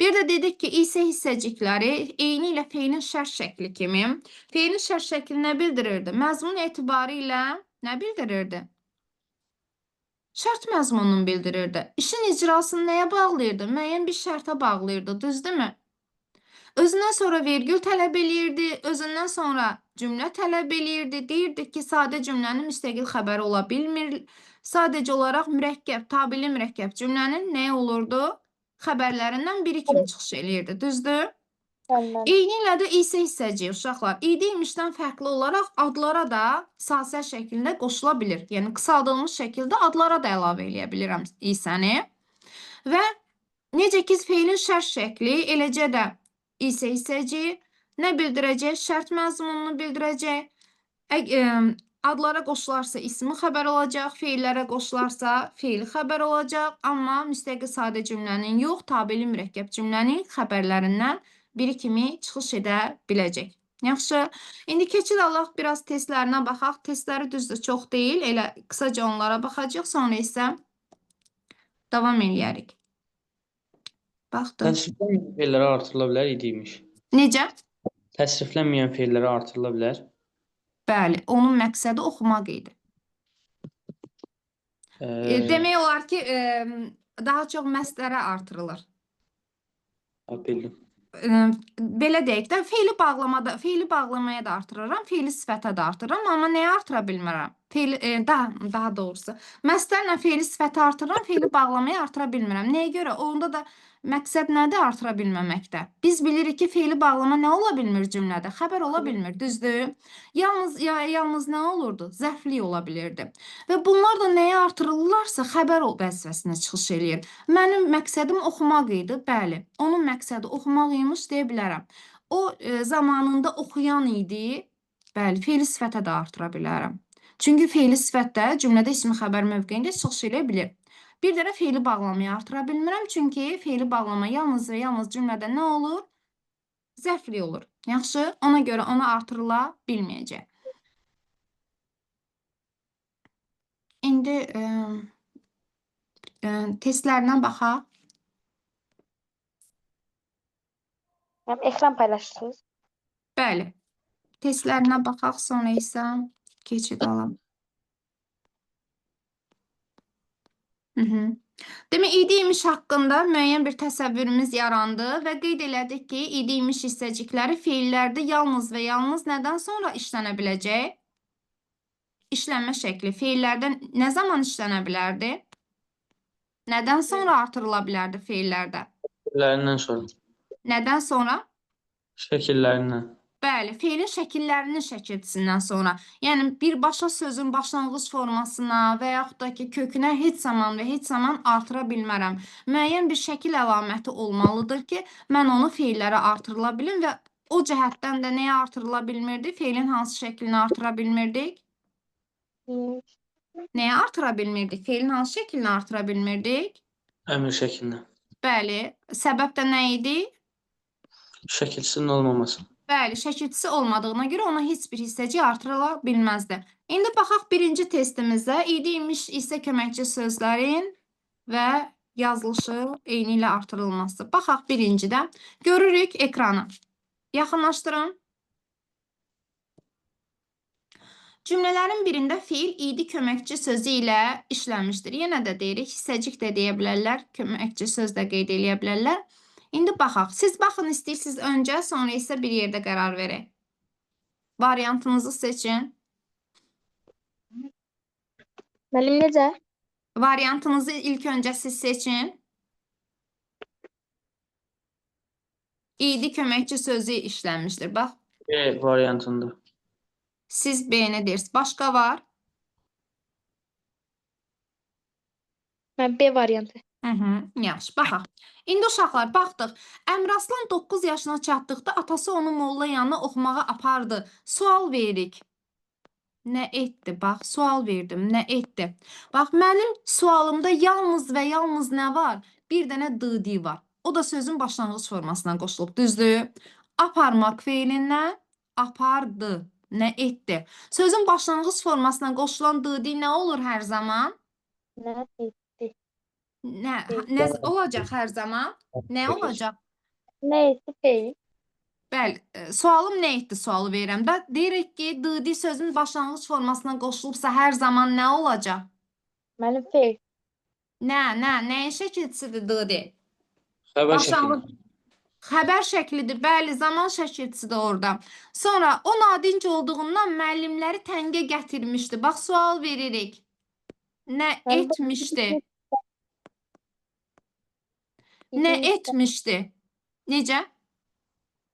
Bir də dedik ki, isə hissəcikləri eyni ilə feilin şərt şəkli kimi. Feilin şərt şəkli nə bildirirdi? Məzmun etibarı ilə nə bildirirdi? Şərt məzmununu bildirirdi. İşin icrasını nəyə bağlayırdı? Müəyyən bir şərtə bağlayırdı, düzdürmü? Özündən sonra vergül tələb eləyirdi, özündən sonra cümlə tələb eləyirdi. Deyirdik ki, sadə cümlənin müstəqil xəbəri ola bilmir. Sadəcə olaraq mürəkkəb, tabeli mürəkkəb cümlənin nəyi olurdu? Xəbərlərindən biri kimi çıxış eləyirdi, düzdür? Eyni ilə də isə hissəciyi uşaqlar. İdi imişdən fərqli olaraq adlara da sasə şəklində qoşula bilir. Yəni qısaldılmış şəkildə adlara da əlavə eləyə bilirəm isəni. Və necə ki feilin şərt şəkli, eləcə də isə hissəciyi Nə bildirəcək? Şərt məzmununu bildirəcək. Adlara qoşularsa ismi xəbər olacaq, feillərə qoşularsa feili xəbər olacaq, amma müstəqil sadə cümlənin yox, tabeli mürəkkəb cümlənin xəbərlərindən biri kimi çıxış edə biləcək. Yaxşı, indi keçid alaq, biraz testlərinə baxaq. Testləri düzdür, çox deyil, elə qısaca onlara baxacağıq, sonra isə davam eləyərik. Baxdıq. Təsriflənməyən feillərə artırıla bilər idiymiş. Necə? Təsriflənməyən feillərə artırıla bilər. Bəli, onun məqsədi oxumaq idi. Demək olar ki, daha çox məslərə artırılır. Bildim. Belə deyək də, feili bağlamada, feili bağlamaya da artırıram, feili sifətə də artırıram, amma nəyə artıra bilmirəm? Feili, daha doğrusu, məslərlə feili sifəti artırıram, feili bağlamaya artıra bilmirəm. Nəyə görə? Onda da məqsəd nədir artıra bilməməkdə? Biz bilirik ki, feili bağlama nə ola bilmir cümlədə? Xəbər ola bilmir, düzdür? Yalnız yalnız nə olurdu? Zərflik ola bilirdi. Və bunlar da nəyə artırılırlarsa xəbər vəzifəsinə çıxış eləyir. Mənim məqsədim oxumaq idi, bəli. Onun məqsədi oxumaq imiş deyə bilərəm. O zamanında oxuyan idi, bəli, feili sifətə də artıra bilərəm. Çünki feili sifət də cümlədə ismi xəbər mövqeyində çıxış eləyə bilir. Bir dənə feili bağlamayı artıra bilmirəm, çünki feili bağlama yalnız və yalnız cümlədə nə olur? Zərflik olur. Yaxşı, ona görə ona artırıla bilməyəcək. İndi testlərinə baxaq. Müəllim, ekran paylaşırsınız. Bəli. Testlərinə baxaq, sonra isə keçid alaq. Demək, idi imiş haqqında müəyyən bir təsəvvürümüz yarandı və qeyd elədik ki, idi imiş hissəcikləri feillərdə yalnız və yalnız nədən sonra işlənə biləcək? İşlənmə şəkli feillərdə nə zaman işlənə bilərdi? Nədən sonra artırıla bilərdi feillərdə? Şəkillərindən sonra. Nədən sonra? Şəkillərindən. Bəli, feilin şəkillərinin şəkilçisindən sonra. Yəni birbaşa sözün başlanğıc formasına və yaxud da ki, kökünə heç zaman və heç zaman artıra bilmərəm. Müəyyən bir şəkil əlaməti olmalıdır ki, mən onu feillərə artırıla bilim və o cəhətdən də nəyə artırıla bilmirdi? Feilin hansı şəklini artıra bilmirdik? Nəyə artıra bilmirdik? Feilin hansı şəklini artıra bilmirdik? Əmr şəklinə. Bəli, səbəb də nə idi? Şəkilçisinin olmaması. Bəli, şəkilçisi olmadığına görə ona heç bir hissəcik artırıla bilməzdi. İndi baxaq birinci testimizə. İdi imiş isə köməkçi sözlərin və yazılışı eyni ilə artırılması. Baxaq birincidə. Görürük ekranı. Yaxınlaşdırın. Cümlələrin birində feil idi köməkçi sözü ilə işlənmişdir. Yenə də deyirik, hissəcik də deyə bilərlər, köməkçi söz də qeyd eləyə bilərlər. İndi baxaq. Siz baxın istəyirsiniz öncə, sonra isə bir yerdə qərar verək. Variantınızı seçin. Müəllim necə? Variantınızı ilk öncə siz seçin. İdi köməkçi sözü işlənmişdir. Bax, B variantında. siz B-ni deyirsiniz. Başqa var? Mən B variantı. Yaxşı, baxaq. İndi uşaqlar, baxdıq. Əmraslan 9 yaşına çatdıqda atası onu molla yanına oxumağa apardı. Sual veririk. Nə etdi? Bax, sual verdim. Nə etdi? Bax, mənim sualımda yalnız və yalnız nə var? Bir dənə dı var. O da sözün başlanğıc formasına qoşulub. Düzdür? Aparmaq feilindən apardı. Nə etdi? Sözün başlanğıc formasına qoşulan dı nə olur hər zaman? Nə etdi? Nə olacaq hər zaman? Nə olacaq? Nə etdi feil? Bəli, sualım nə etdi sualı verirəm də. Deyirik ki, dı sözün başlanğıc formasına qoşulubsa hər zaman nə olacaq? Müəllim feil. Nə, nəyin şəkilçisidir dı? Xəbər Başlanğıc şəkli. xəbər şəklidir. Bəli, zaman şəkilçisidir orada. Sonra o nadinc olduğundan müəllimləri təngə gətirmişdi. Bax, sual veririk. Nə etmişdi? Nə etmişdi? Necə?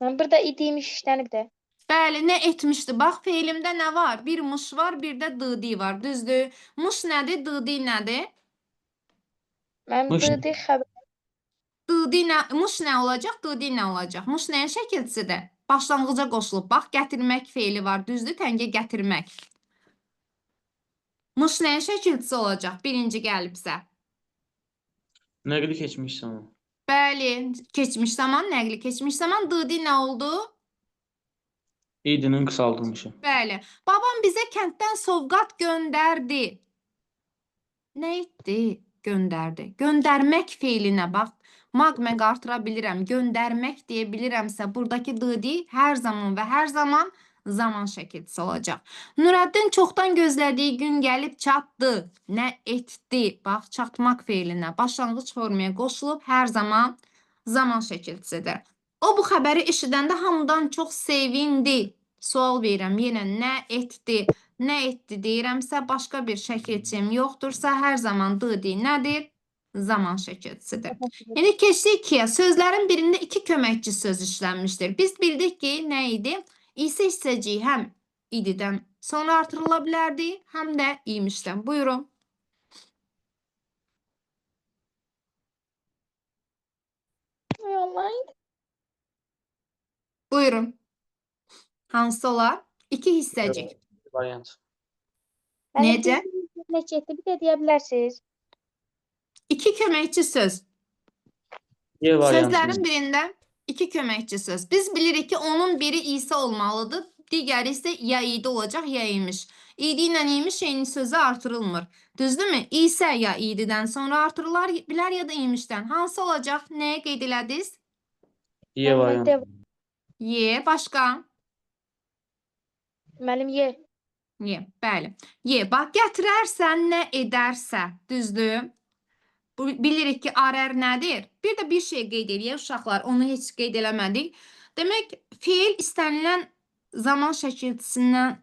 Mən burada idiymiş işlənib də. Bəli, nə etmişdi? Bax, feilimdə nə var? Bir mış var, bir də dı var. Düzdür? Mış nədir? Dı nədir? Mən Mış. dı xəbər Dı nə? Mış nə olacaq? Dı nə olacaq? Mış nəyin şəkilçisidir? Başlanğıca qoşulub. Bax, gətirmək feili var. Düzdür, təngə gətirmək. Mış nəyin şəkilçisi olacaq? Birinci gəlibsə. Nəqli keçmiş zaman. Bəli, keçmiş zaman, nəqli keçmiş zaman. Dı nə oldu? İdinin qısaldılmışı. Bəli. Babam bizə kənddən sovqat göndərdi. Nə etdi? Göndərdi. Göndərmək feilinə bax. Mag məq artıra bilirəm. Göndərmək deyə bilirəmsə, buradakı dı hər zaman və hər zaman zaman şəkilçisi olacaq. Nurəddin çoxdan gözlədiyi gün gəlib çatdı. Nə etdi? Bax, çatmaq feilinə başlanğıc formaya qoşulub hər zaman zaman şəkilçisidir. O bu xəbəri eşidəndə hamıdan çox sevindi. Sual verirəm yenə nə etdi? Nə etdi deyirəmsə, başqa bir şəkilçim yoxdursa, hər zaman dı nədir? Zaman şəkilçisidir. İndi keçdik ikiyə. Sözlərin birində iki köməkçi söz işlənmişdir. Biz bildik ki, nə idi? İsə hissəciyi həm ididən sonra artırıla bilərdi, həm də imişdən. Buyurun. Ay Allah. Buyurun. Hansı olar? İki hissəcik. Variant. Müəllim, Necə? Nə getdi? Bir də deyə bilərsiniz. İki köməkçi söz. Y variantı. Sözlərin birində iki köməkçi söz. Biz bilirik ki, onun biri İsa olmalıdır, digəri isə ya idi olacaq, ya imiş. İdi ilə imiş eyni sözü artırılmır. Düzdürmü? İsa ya ididən sonra artırılar bilər ya da imişdən. Hansı olacaq? Nəyə qeyd elədiniz? Y Müəllim, variantı. D. Y. Başqa? Müəllim Y. Y. Bəli. Y. Bax, gətirərsən, nə edərsə. Düzdür? Bu, bilirik ki, arar nədir? Bir də bir şey qeyd eləyək uşaqlar, onu heç qeyd eləmədik. Demək, feil istənilən zaman şəkilçisindən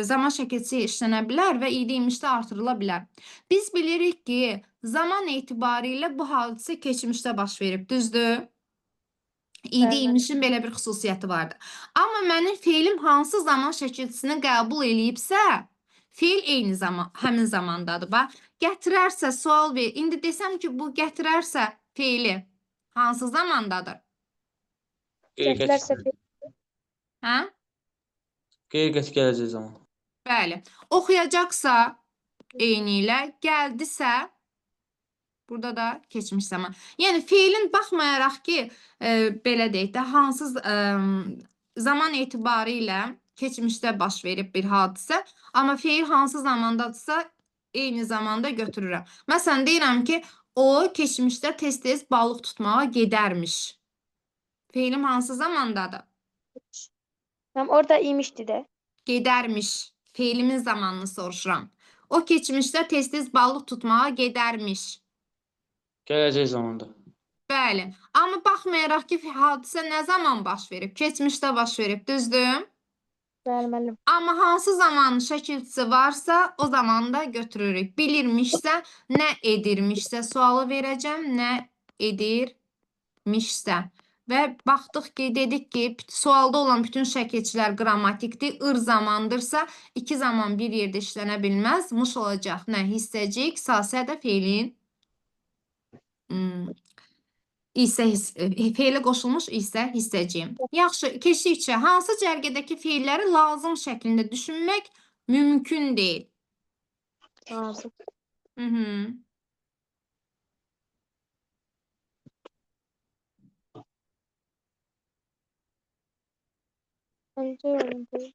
zaman şəkilçisi işlənə bilər və idi imişdə artırıla bilər. Biz bilirik ki, zaman etibarilə bu hadisə keçmişdə baş verib, düzdür? İdi Bəli. imişin belə bir xüsusiyyəti vardır. Amma mənim feilim hansı zaman şəkilçisini qəbul eləyibsə, feil eyni zaman, həmin zamandadır. Bax, gətirərsə sual ver. İndi desəm ki, bu gətirərsə feili hansı zamandadır? Gətirərsə Qeyri-qəti. Hə? Qeyri-qəti gələcək zaman. Bəli. Oxuyacaqsa eyni ilə, gəldisə burada da keçmiş zaman. Yəni feilin baxmayaraq ki, belə deyək də, hansı zaman etibarı ilə keçmişdə baş verib bir hadisə, amma feil hansı zamandadırsa eyni zamanda götürürəm. Məsələn deyirəm ki, o keçmişdə tez-tez balıq tutmağa gedərmiş. Feilim hansı zamandadır? Müəllim orada imişdi də. Gedərmiş. Feilimin zamanını soruşuram. O keçmişdə tez-tez balıq tutmağa gedərmiş. Gələcək zamanda. Bəli. Amma baxmayaraq ki, hadisə nə zaman baş verib? Keçmişdə baş verib, düzdür? Bəli müəllim. Amma hansı zamanın şəkilçisi varsa, o zaman da götürürük. Bilirmişsə, nə edirmişsə sualı verəcəm, nə edirmişsə. Və baxdıq ki, dedik ki, sualda olan bütün şəkilçilər qrammatikdir. Ir zamandırsa, iki zaman bir yerdə işlənə bilməz. Mış olacaq nə hissəcik, sasə də feilin isə feilə qoşulmuş isə hissəciyim. Yaxşı, keçdikcə hansı cərgədəki feilləri lazım şəklində düşünmək mümkün deyil? Lazım. Hı -hı. Öncə oldu.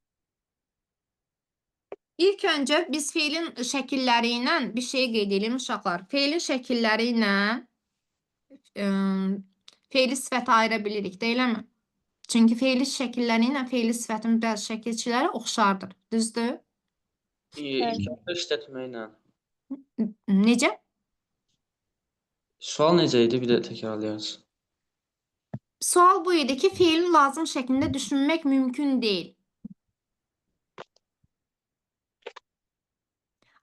İlk öncə biz feilin şəkilləri ilə bir şey qeyd edeyim uşaqlar. Feilin şəkilləri ilə ə, feili sifəti ayıra bilirik, deyilmi? Çünki feili şəkilləri ilə feili sifətin bəzi şəkilçiləri oxşardır. Düzdür? İnkarda işlətməklə. Necə? Sual necə idi? Bir də təkrarlayarız. Sual bu idi ki, feilin lazım şəklində düşünmək mümkün deyil.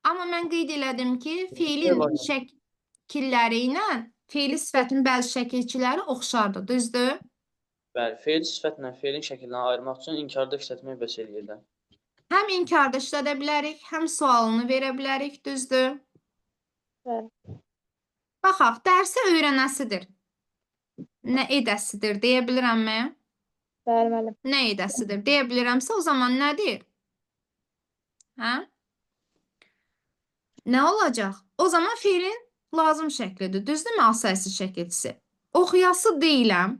Amma mən qeyd elədim ki, feilin var. şəkilləri ilə feili sifətin bəzi şəkilçiləri oxşardır, düzdür? Bəli, feil sifətlə feilin şəklini ayırmaq üçün inkarda işlətmək bəs eləyir də. Həm inkarda işlədə bilərik, həm sualını verə bilərik, düzdür? Bəli. Baxaq, dərsi öyrənəsidir. Nə edəsidir deyə bilirəmmi? Bəli müəllim. Nə edəsidir? Deyə bilirəmsə, o zaman nədir? Hə? Nə olacaq? O zaman feilin lazım şəklidir. Düzdürmü? A səhisi şəkilçisi. Oxuyası deyiləm.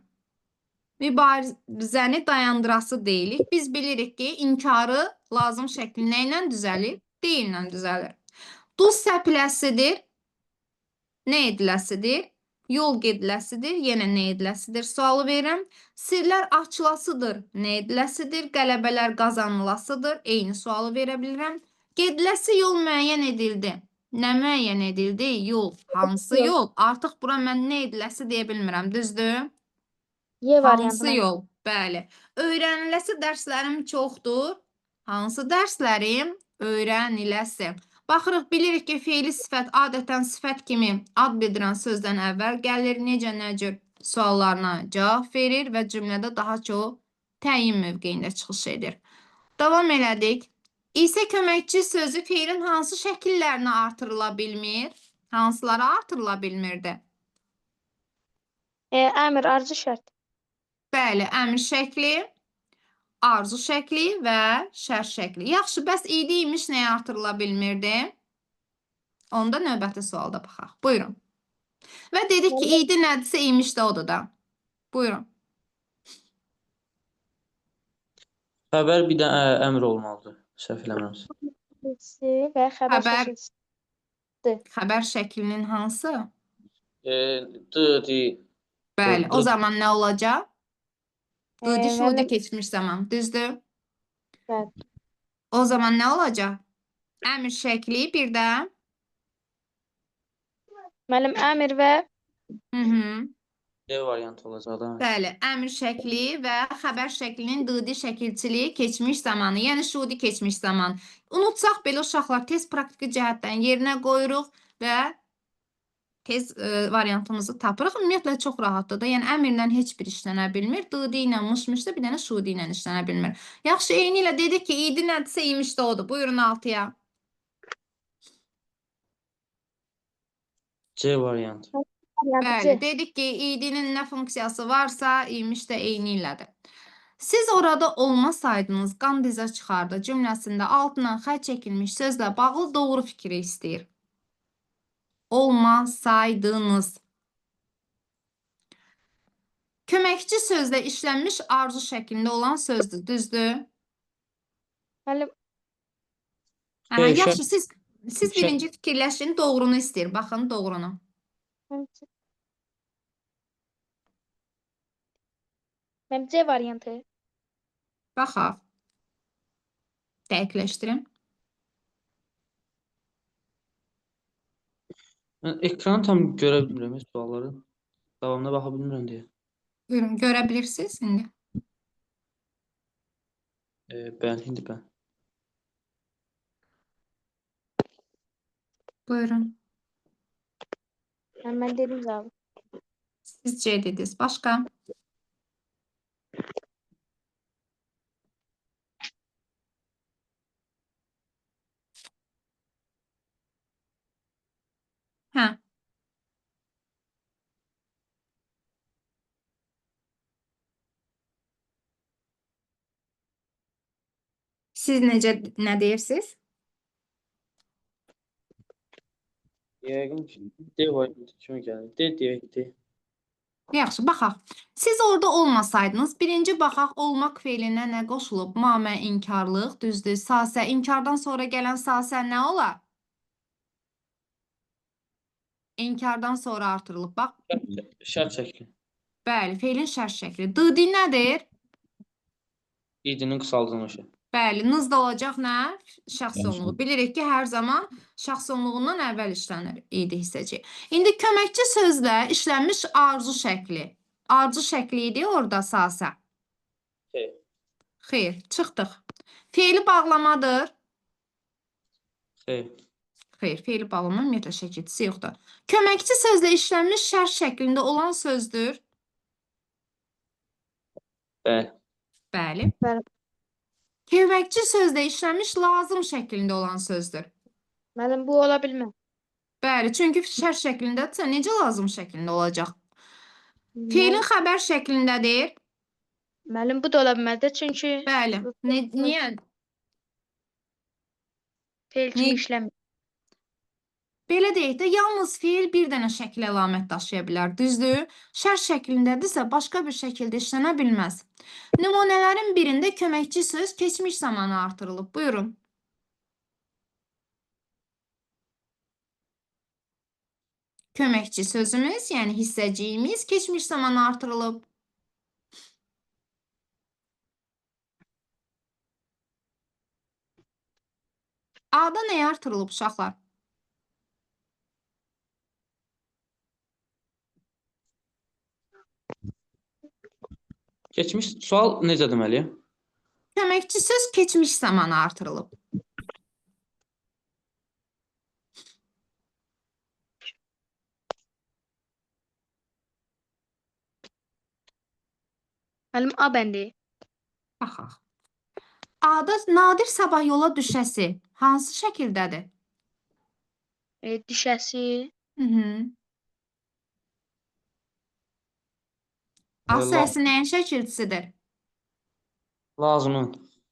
Mübarizəni dayandırası deyilik. Biz bilirik ki, inkarı lazım şəkli nə ilə düzəlir? Deyillə düzəlir. Duz səpiləsidir. Nə ediləsidir? Yol gediləsidir. Yenə nə ediləsidir? Sualı verirəm. Sirlər açılasıdır. Nə ediləsidir? Qələbələr qazanılasıdır. Eyni sualı verə bilirəm. Gediləsi yol müəyyən edildi. Nə müəyyən edildi? Yol. Hansı Yol. yol? Artıq bura mən nə ediləsi deyə bilmirəm. Düzdür? Y variantı Hansı müəllim. yol? Bəli. Öyrəniləsi dərslərim çoxdur. Hansı dərslərim? Öyrəniləsi. Baxırıq, bilirik ki, feili sifət adətən sifət kimi ad bildirən sözdən əvvəl gəlir. Necə, nə cür suallarına cavab verir və cümlədə daha çox təyin mövqeyində çıxış edir. Davam elədik. İsə köməkçi sözü feilin hansı şəkillərinə artırıla bilmir? Hansılara artırıla bilmirdi? Əmr, arzu, şərt. Bəli, əmr şəkli, arzu şəkli və şərt şəkli. Yaxşı, bəs idi imiş nəyə artırıla bilmirdi? Onda növbəti sualda baxaq. Buyurun. Və dedik ki, idi nədirsə imiş də odur da. Buyurun. Xəbər bir də əmr olmalıdır. Səhv eləmirəmsə. Şəkilçisi və xəbər Xəbər. şəkilçisi. Xəbər şəklinin hansı? D, D. Bəli, o D. zaman nə olacaq? D, şudi Müəllim, keçmiş zaman. Düzdür? Bəli. O zaman nə olacaq? Əmr şəkli bir də. Müəllim, əmr və Hı-hı. D variantı olacaq da. Bəli, əmr şəkli və xəbər şəklinin dıdi şəkilçiliyi keçmiş zamanı, yəni şudi keçmiş zaman. Unutsaq belə uşaqlar tez praktiki cəhətdən yerinə qoyuruq və tez variantımızı tapırıq. Ümumiyyətlə çox rahatdır da. Yəni əmrlə heç bir işlənə bilmir. Dıdi ilə, mışmışda bir dənə şudi ilə işlənə bilmir. Yaxşı, eyni ilə dedik ki, idi nədirsə imiş də odur. Buyurun 6-ya. C variantı. variantı Bəli, C. dedik ki, idinin nə funksiyası varsa, imiş də eyni ilədir. Siz orada olmasaydınız, qan dizə çıxardı cümləsində altından xətt çəkilmiş sözlə bağlı doğru fikri istəyir. Olmasaydınız. Köməkçi sözlə işlənmiş arzu şəklində olan sözdür, düzdür? Müəllim, Hə, Xeyr, yaxşı, siz şər- birinci fikirləşin, doğrunu istəyir. Baxın, doğrunu. Müəllim, C variantı. Baxaq. Dəqiqləşdirin. Mən ekranı tam görə bilmirəm heç sualları. Davamına baxa bilmirəm deyə. Buyurun, görə bilirsiniz indi. Bəli, indi bəli. Buyurun. Mən, mən dedim cavabı. Siz C dediniz. Başqa? Hə. Siz necə nə deyirsiniz? Yəqin ki, D variantı kimi gəlir. D deyək, D. Yaxşı, baxaq. Siz orada olmasaydınız, birinci baxaq olmaq feilinə nə qoşulub? Mamə inkarlıq, düzdür. Sasə, inkardan sonra gələn sasə nə olar? İnkardan sonra artırılıb. Bax, Şərt şəkli. bəli, feilin şərt şəkli. Dıdi nədir? İdinin qısaldılmışı. Bəli, nız da olacaq nə? Şəxs onluğu. Bilirik ki, hər zaman şəxs onluğundan əvvəl işlənir idi hissəci. İndi köməkçi sözlə işlənmiş arzu şəkli. Arzu şəkli idi orada sasə. Xeyr. Xeyr, çıxdıq. Feili bağlamadır. Xeyr. Xeyr, feili bağlama ümumiyyətlə şəkilçisi yoxdur. Köməkçi sözlə işlənmiş şərt şəklində olan sözdür. Bəli. Bəli. Bəli. Köməkçi sözlə işlənmiş lazım şəklində olan sözdür. Müəllim, bu ola bilməz. Bəli, çünki şərt şəklindədirsə necə lazım şəklində olacaq? Feilin xəbər şəklindədir. Müəllim bu da ola bilməz də çünki Bəli. Niyə? feil kimi Niyə? işləmir. Belə deyək də, yalnız feil bir dənə şəkil əlamət daşıya bilər, düzdür? Şərt şəklindədirsə, başqa bir şəkildə işlənə bilməz. Nümunələrin birində köməkçi söz keçmiş zamanı artırılıb. Buyurun. Köməkçi sözümüz, yəni hissəciyimiz keçmiş zamanı artırılıb. A-da nəyə artırılıb uşaqlar? Keçmiş sual necə deməli? Köməkçi söz keçmiş zamanı artırılıb. Müəllim A bəndi. Baxaq. A-da Nadir sabah yola düşəsi hansı şəkildədir? Düşəsi. Hı -hı. A səhisi nəyin şəkilçisidir? Lazımın.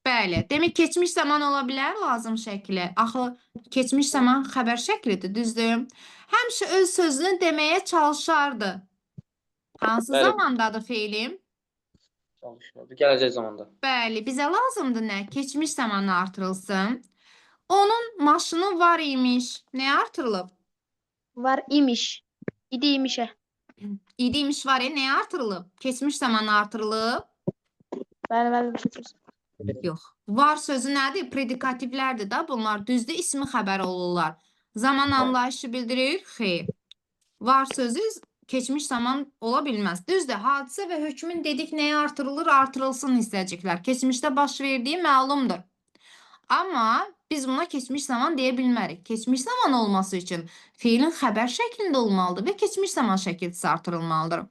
Bəli. Demək keçmiş zaman ola bilər lazım şəkli. Axı keçmiş zaman xəbər şəklidir, düzdür? Həmişə öz sözünü deməyə çalışardı. Hansı Bəli. zamandadır feilim? Çalışmadı. Gələcək zamanda. Bəli, bizə lazımdır nə? Keçmiş zamanı artırılsın. Onun maşını var imiş. Nəyə artırılıb? Var imiş. İdi imişə. İdi imiş var ya, nəyə artırılıb? Keçmiş zamanı artırılıb. Bəli müəllim keçmiş. Yox. Var sözü nədir? Predikativlərdir da bunlar. Düzdür, ismi xəbər olurlar. Zaman anlayışı bildirir? Xeyr. Var sözü keçmiş zaman ola bilməz. Düzdür, hadisə və hökmün dedik nəyə artırılır? Artırılsın hissəciklər. Keçmişdə baş verdiyi məlumdur. Amma biz buna keçmiş zaman deyə bilmərik. Keçmiş zaman olması üçün feilin xəbər şəklində olmalıdır və keçmiş zaman şəkilçisi artırılmalıdır.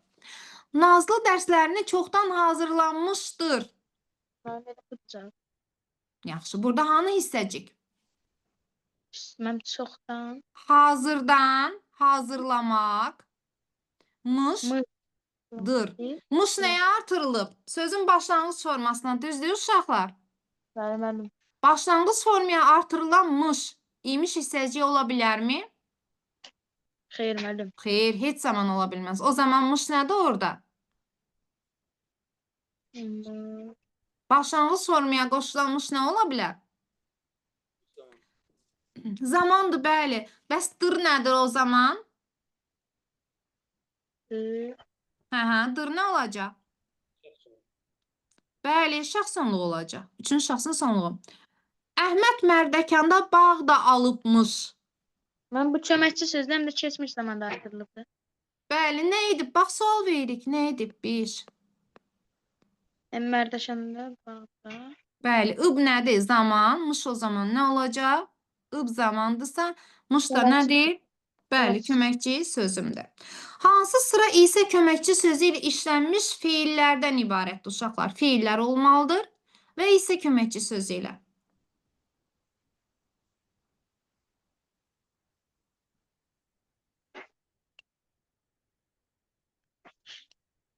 Nazlı dərslərini çoxdan hazırlanmışdır. Müəllim elə budur cavab. Yaxşı, burada hanı hissəcik? Müəllim çoxdan. Hazırdan, hazırlamaq, mışdır. Mış nəyə artırılıb? Sözün başlanğıc formasına, düzdür uşaqlar? Bəli müəllim. Başlanğıc formaya artırılan mış, imiş hissəciyi ola bilərmi? Xeyr müəllim. Xeyr, heç zaman ola bilməz. O zaman mış nədir orada? Hmm, Başlanğıc formaya qoşulan mış nə ola bilər? Zamandır, bəli. Bəs dır nədir o zaman? dır. Hə, hə, dır nə olacaq? Bəli, şəxs sonluğu olacaq. Üçüncü şəxsin sonluğu. Əhməd Mərdəkanda bağ da alıbmış. Mən bu köməkçi sözlə həm də keçmiş zamanda artırılıbdır. Bəli, nə edib? Bax, sual veririk. Nə edib bir? Həm Mərdəkanda bağda. Bəli, ıb nədir? Zaman. Mış o zaman nə olacaq? Ib zamandırsa, mış da Köməkçi. nədir? Bəli, Köməkçi. köməkçi sözümdür. Hansı sıra isə köməkçi sözü ilə işlənmiş feillərdən ibarətdir uşaqlar? Feillər olmalıdır və isə köməkçi sözü ilə.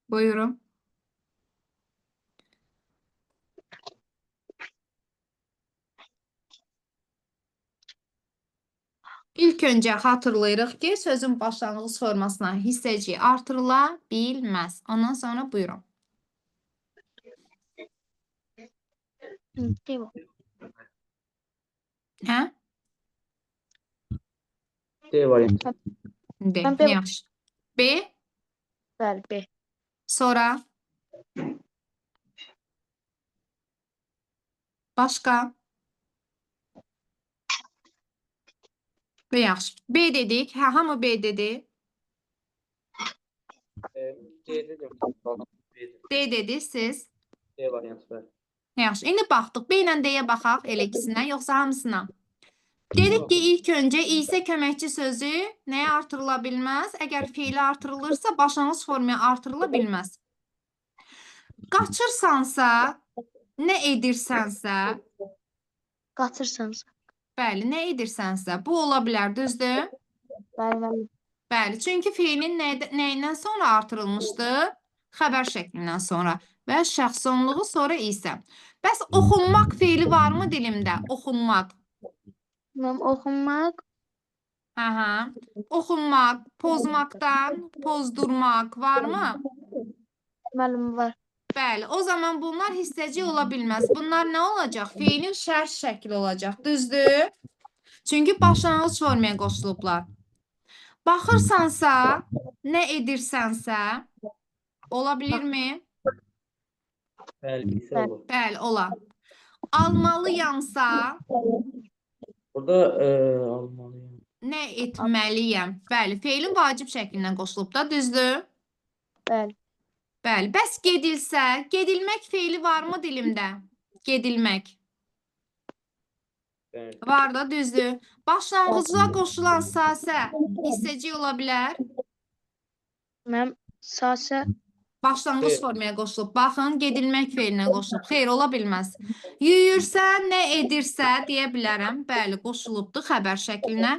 Buyurun. İlk öncə xatırlayırıq ki, sözün başlanğıc formasına hissəciyi artırıla bilməz. Ondan sonra buyurun. D bu. Hə? D variantı. D. Mən B- Yaxşı. B. Bəli B. Sonra. Başqa? B yaxşı. B dedik. Hə, hamı B dedi. D dedim. D dedi siz. D variantı bəli. Yaxşı. İndi baxdıq. B ilə D-yə baxaq elə ikisinə, yoxsa hamısına. Dedik ki, ilk öncə isə köməkçi sözü nəyə artırıla bilməz? Əgər feili artırılırsa, başlanğıc formaya artırıla bilməz. Qaçırsansa, nə edirsənsə, Qaçırsansa. bəli, nə edirsənsə, bu ola bilər, düzdür? Bəli müəllim. Bəli, çünki feilin nəyindən sonra artırılmışdı? Xəbər şəklindən sonra və şəxs sonluğu sonra isə. Bəs oxunmaq feili varmı dilimdə? Oxunmaq. Müəllim, oxunmaq. Aha. Oxunmaq, pozmaqdan pozdurmaq varmı? Müəllim var. Bəli, o zaman bunlar hissəcik ola bilməz. Bunlar nə olacaq? Feilin şərh şəkli olacaq. Düzdür? Çünki başlanğıc formaya qoşulublar. Baxırsansa, nə edirsənsə, ola bilirmi? Bəli, isə Bəli. olur. Bəli, ola. Almalıyamsa, Burada almalıyam. nə etməliyəm? Bəli, feilin vacib şəklindən qoşulub da, düzdür? Bəli. Bəli, bəs gedilsə, gedilmək feili varmı dilimdə? Gedilmək. Bəli. Var da, düzdür. Başlanğıcda qoşulan sasə hissəcik ola bilər. Müəllim, sasə. Başlanğıc Xeyr. formaya qoşulub. Baxın, gedilmək feilinə qoşulub. Xeyr, ola bilməz. Yeyirsə, nə edirsə deyə bilərəm. Bəli, qoşulubdur xəbər şəklinə.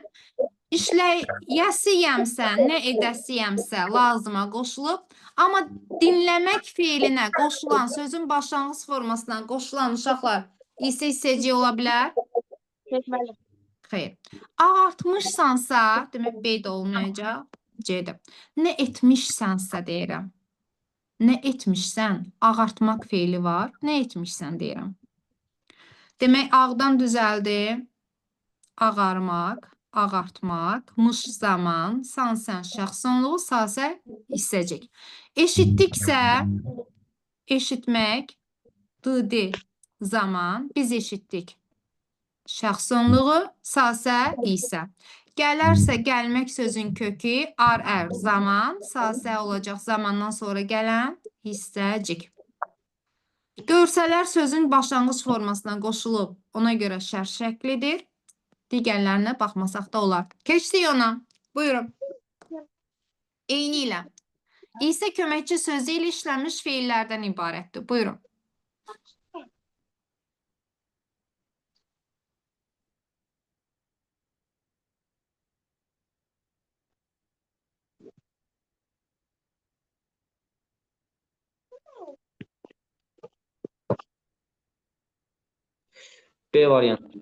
İşləyəsiyəmsə, nə edəsiyəmsə lazıma qoşulub. Amma dinləmək feilinə qoşulan sözün başlanğıc formasına qoşulan uşaqlar isə hissəcik ola bilər. Müəllim. Xeyr. Ağartmışsansa, demək B də olmayacaq, C də. Nə etmişsənsə deyirəm. Nə etmişsən? Ağartmaq feili var. Nə etmişsən deyirəm. Demək ağdan düzəldi. Ağarmaq, ağartmaq, mış zaman, san sən şəxs sonluğu, sasə hissəcik. Eşitdiksə, eşitmək, dı zaman biz eşitdik. Şəxs sonluğu, sasə, isə. Gələrsə gəlmək sözün kökü ar ər zaman, sasə olacaq zamandan sonra gələn hissəcik. Görsələr sözün başlanğıc formasına qoşulub, ona görə şərh şəklidir. Digərlərinə baxmasaq da olar. Keçdik ona. Buyurun. Eyni ilə. İsə köməkçi sözü ilə işlənmiş feillərdən ibarətdir. Buyurun. B variantı.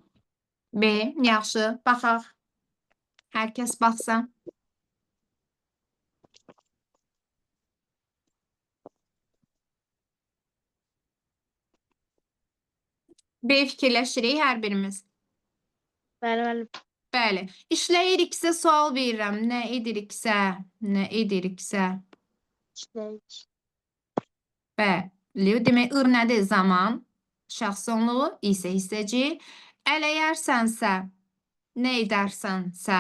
B. Yaxşı. Baxaq. Hər kəs baxsa. B fikirləşirik hər birimiz. Bəli, müəllim. Bəli. İşləyiriksə sual verirəm. Nə ediriksə, nə ediriksə. İşləyik. Bəli. Demək, ır nədir? Zaman. Şəxs sonluğu, isə hissəcik. Ələyərsənsə, nə edərsənsə,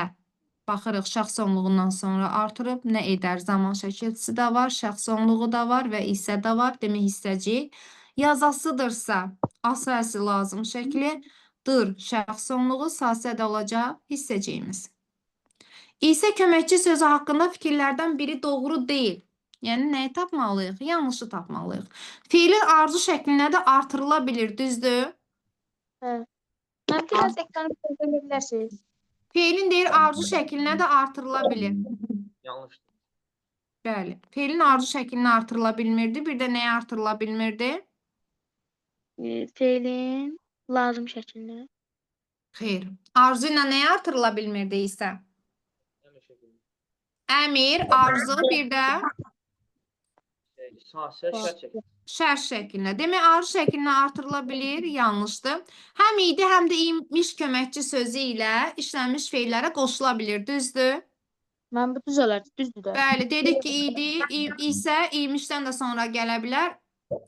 baxırıq şəxs sonluğundan sonra artırıb, nə edər? Zaman şəkilçisi də var, şəxs sonluğu da var və isə də var. Demək, hissəcik. Yazasıdırsa, asası lazım şəkli, dır şəxs sonluğu, sasə də olacaq hissəciyimiz. İsə köməkçi sözü haqqında fikirlərdən biri doğru deyil. Yəni nəyi tapmalıyıq? Yanlışı tapmalıyıq. Feilin arzu şəklinə də artırıla bilir, düzdür? Bəli. Müəllim, biraz ekranı göstərə bilərsiniz. Feilin deyir arzu şəklinə də artırıla bilir. Yanlış. Bəli. Feilin arzu şəklinə artırıla bilmirdi. Bir də nəyə artırıla bilmirdi? Feilin lazım şəklinə. Xeyr. Arzu ilə nəyə artırıla bilmirdi isə? Əmr şəklində. Əmir, arzu, bir də Sasə şərt şəkli. şərh şəklində. Demək, arzu şəklinə artırıla bilir, yanlışdır. Həm idi, həm də imiş köməkçi sözü ilə işlənmiş feillərə qoşula bilir, düzdür? Mən bu düz olar, düzdür də. Bəli, dedik ki, idi, isə imişdən də sonra gələ bilər,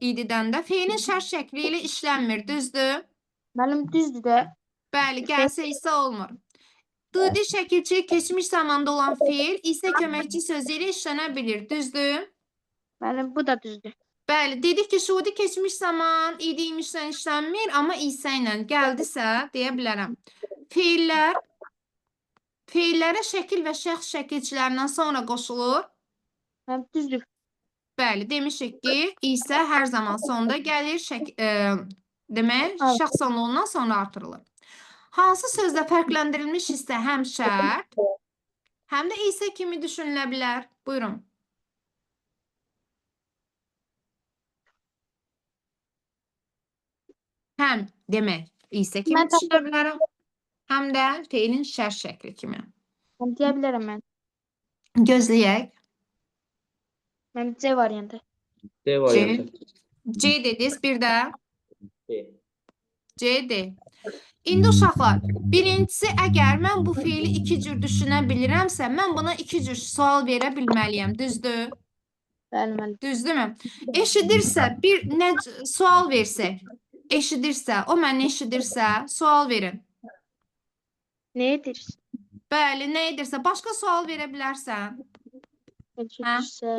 ididən də. Feilin şərh şəkli ilə işlənmir, düzdür? Müəllim düzdür də. Bəli, gəlsə isə olmur. Dı şəkilçi keçmiş zamanda olan feil isə köməkçi sözü ilə işlənə bilir, düzdür? Müəllim bu da düzdür. Bəli, dedik ki, şuudi keçmiş zaman idi imişlə işlənmir, amma isə ilə gəldisə deyə bilərəm. Feillər feillərə şəkil və şəxs şəkilçilərindən sonra qoşulur. Müəllim düzdür. Bəli, demişik ki, isə hər zaman sonda gəlir, demək, Evet. şəxs sonluğundan sonra artırılır. Hansı sözdə fərqləndirilmiş hissə həm şərt, həm də isə kimi düşünülə bilər? Buyurun. Həm demək isə kimi Mən düşünə bilərəm, həm də feilin şərh şəkli kimi. Mən deyə bilərəm mən. Gözləyək. Mən C variantı. D variantı. C dediniz, bir də D. C, D. İndi uşaqlar, birincisi əgər mən bu feili iki cür düşünə bilirəmsə, mən buna iki cür sual verə bilməliyəm, düzdür? Bəli, müəllim. Düzdürmü? Eşidirsə, bir nə sual versək, eşidirsə, o məni eşidirsə, sual verin. Nə edirsən? Bəli, nə edirsə, başqa sual verə bilərsən. Eşidirsə.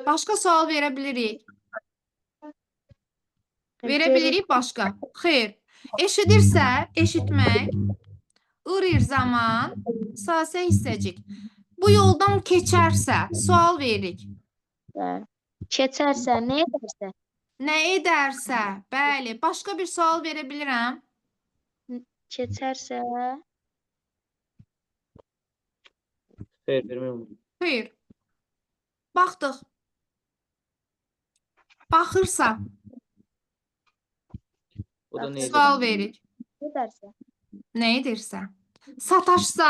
Başqa sual verə bilirik. Verə bilirik başqa? Xeyr. Eşidirsə, eşitmək, ır zaman, sasə hissəcik. Bu yoldan keçərsə, sual veririk. Bəli. Keçərsə, nə edərsə? Nə edərsə, bəli. Başqa bir sual verə bilirəm. Keçərsə, Xeyr, vermək olmur. Xeyr. Baxdıq. Baxırsa, O da nə edir? sual veririk. nə edərsə? Nə edirsə. Sataşsa,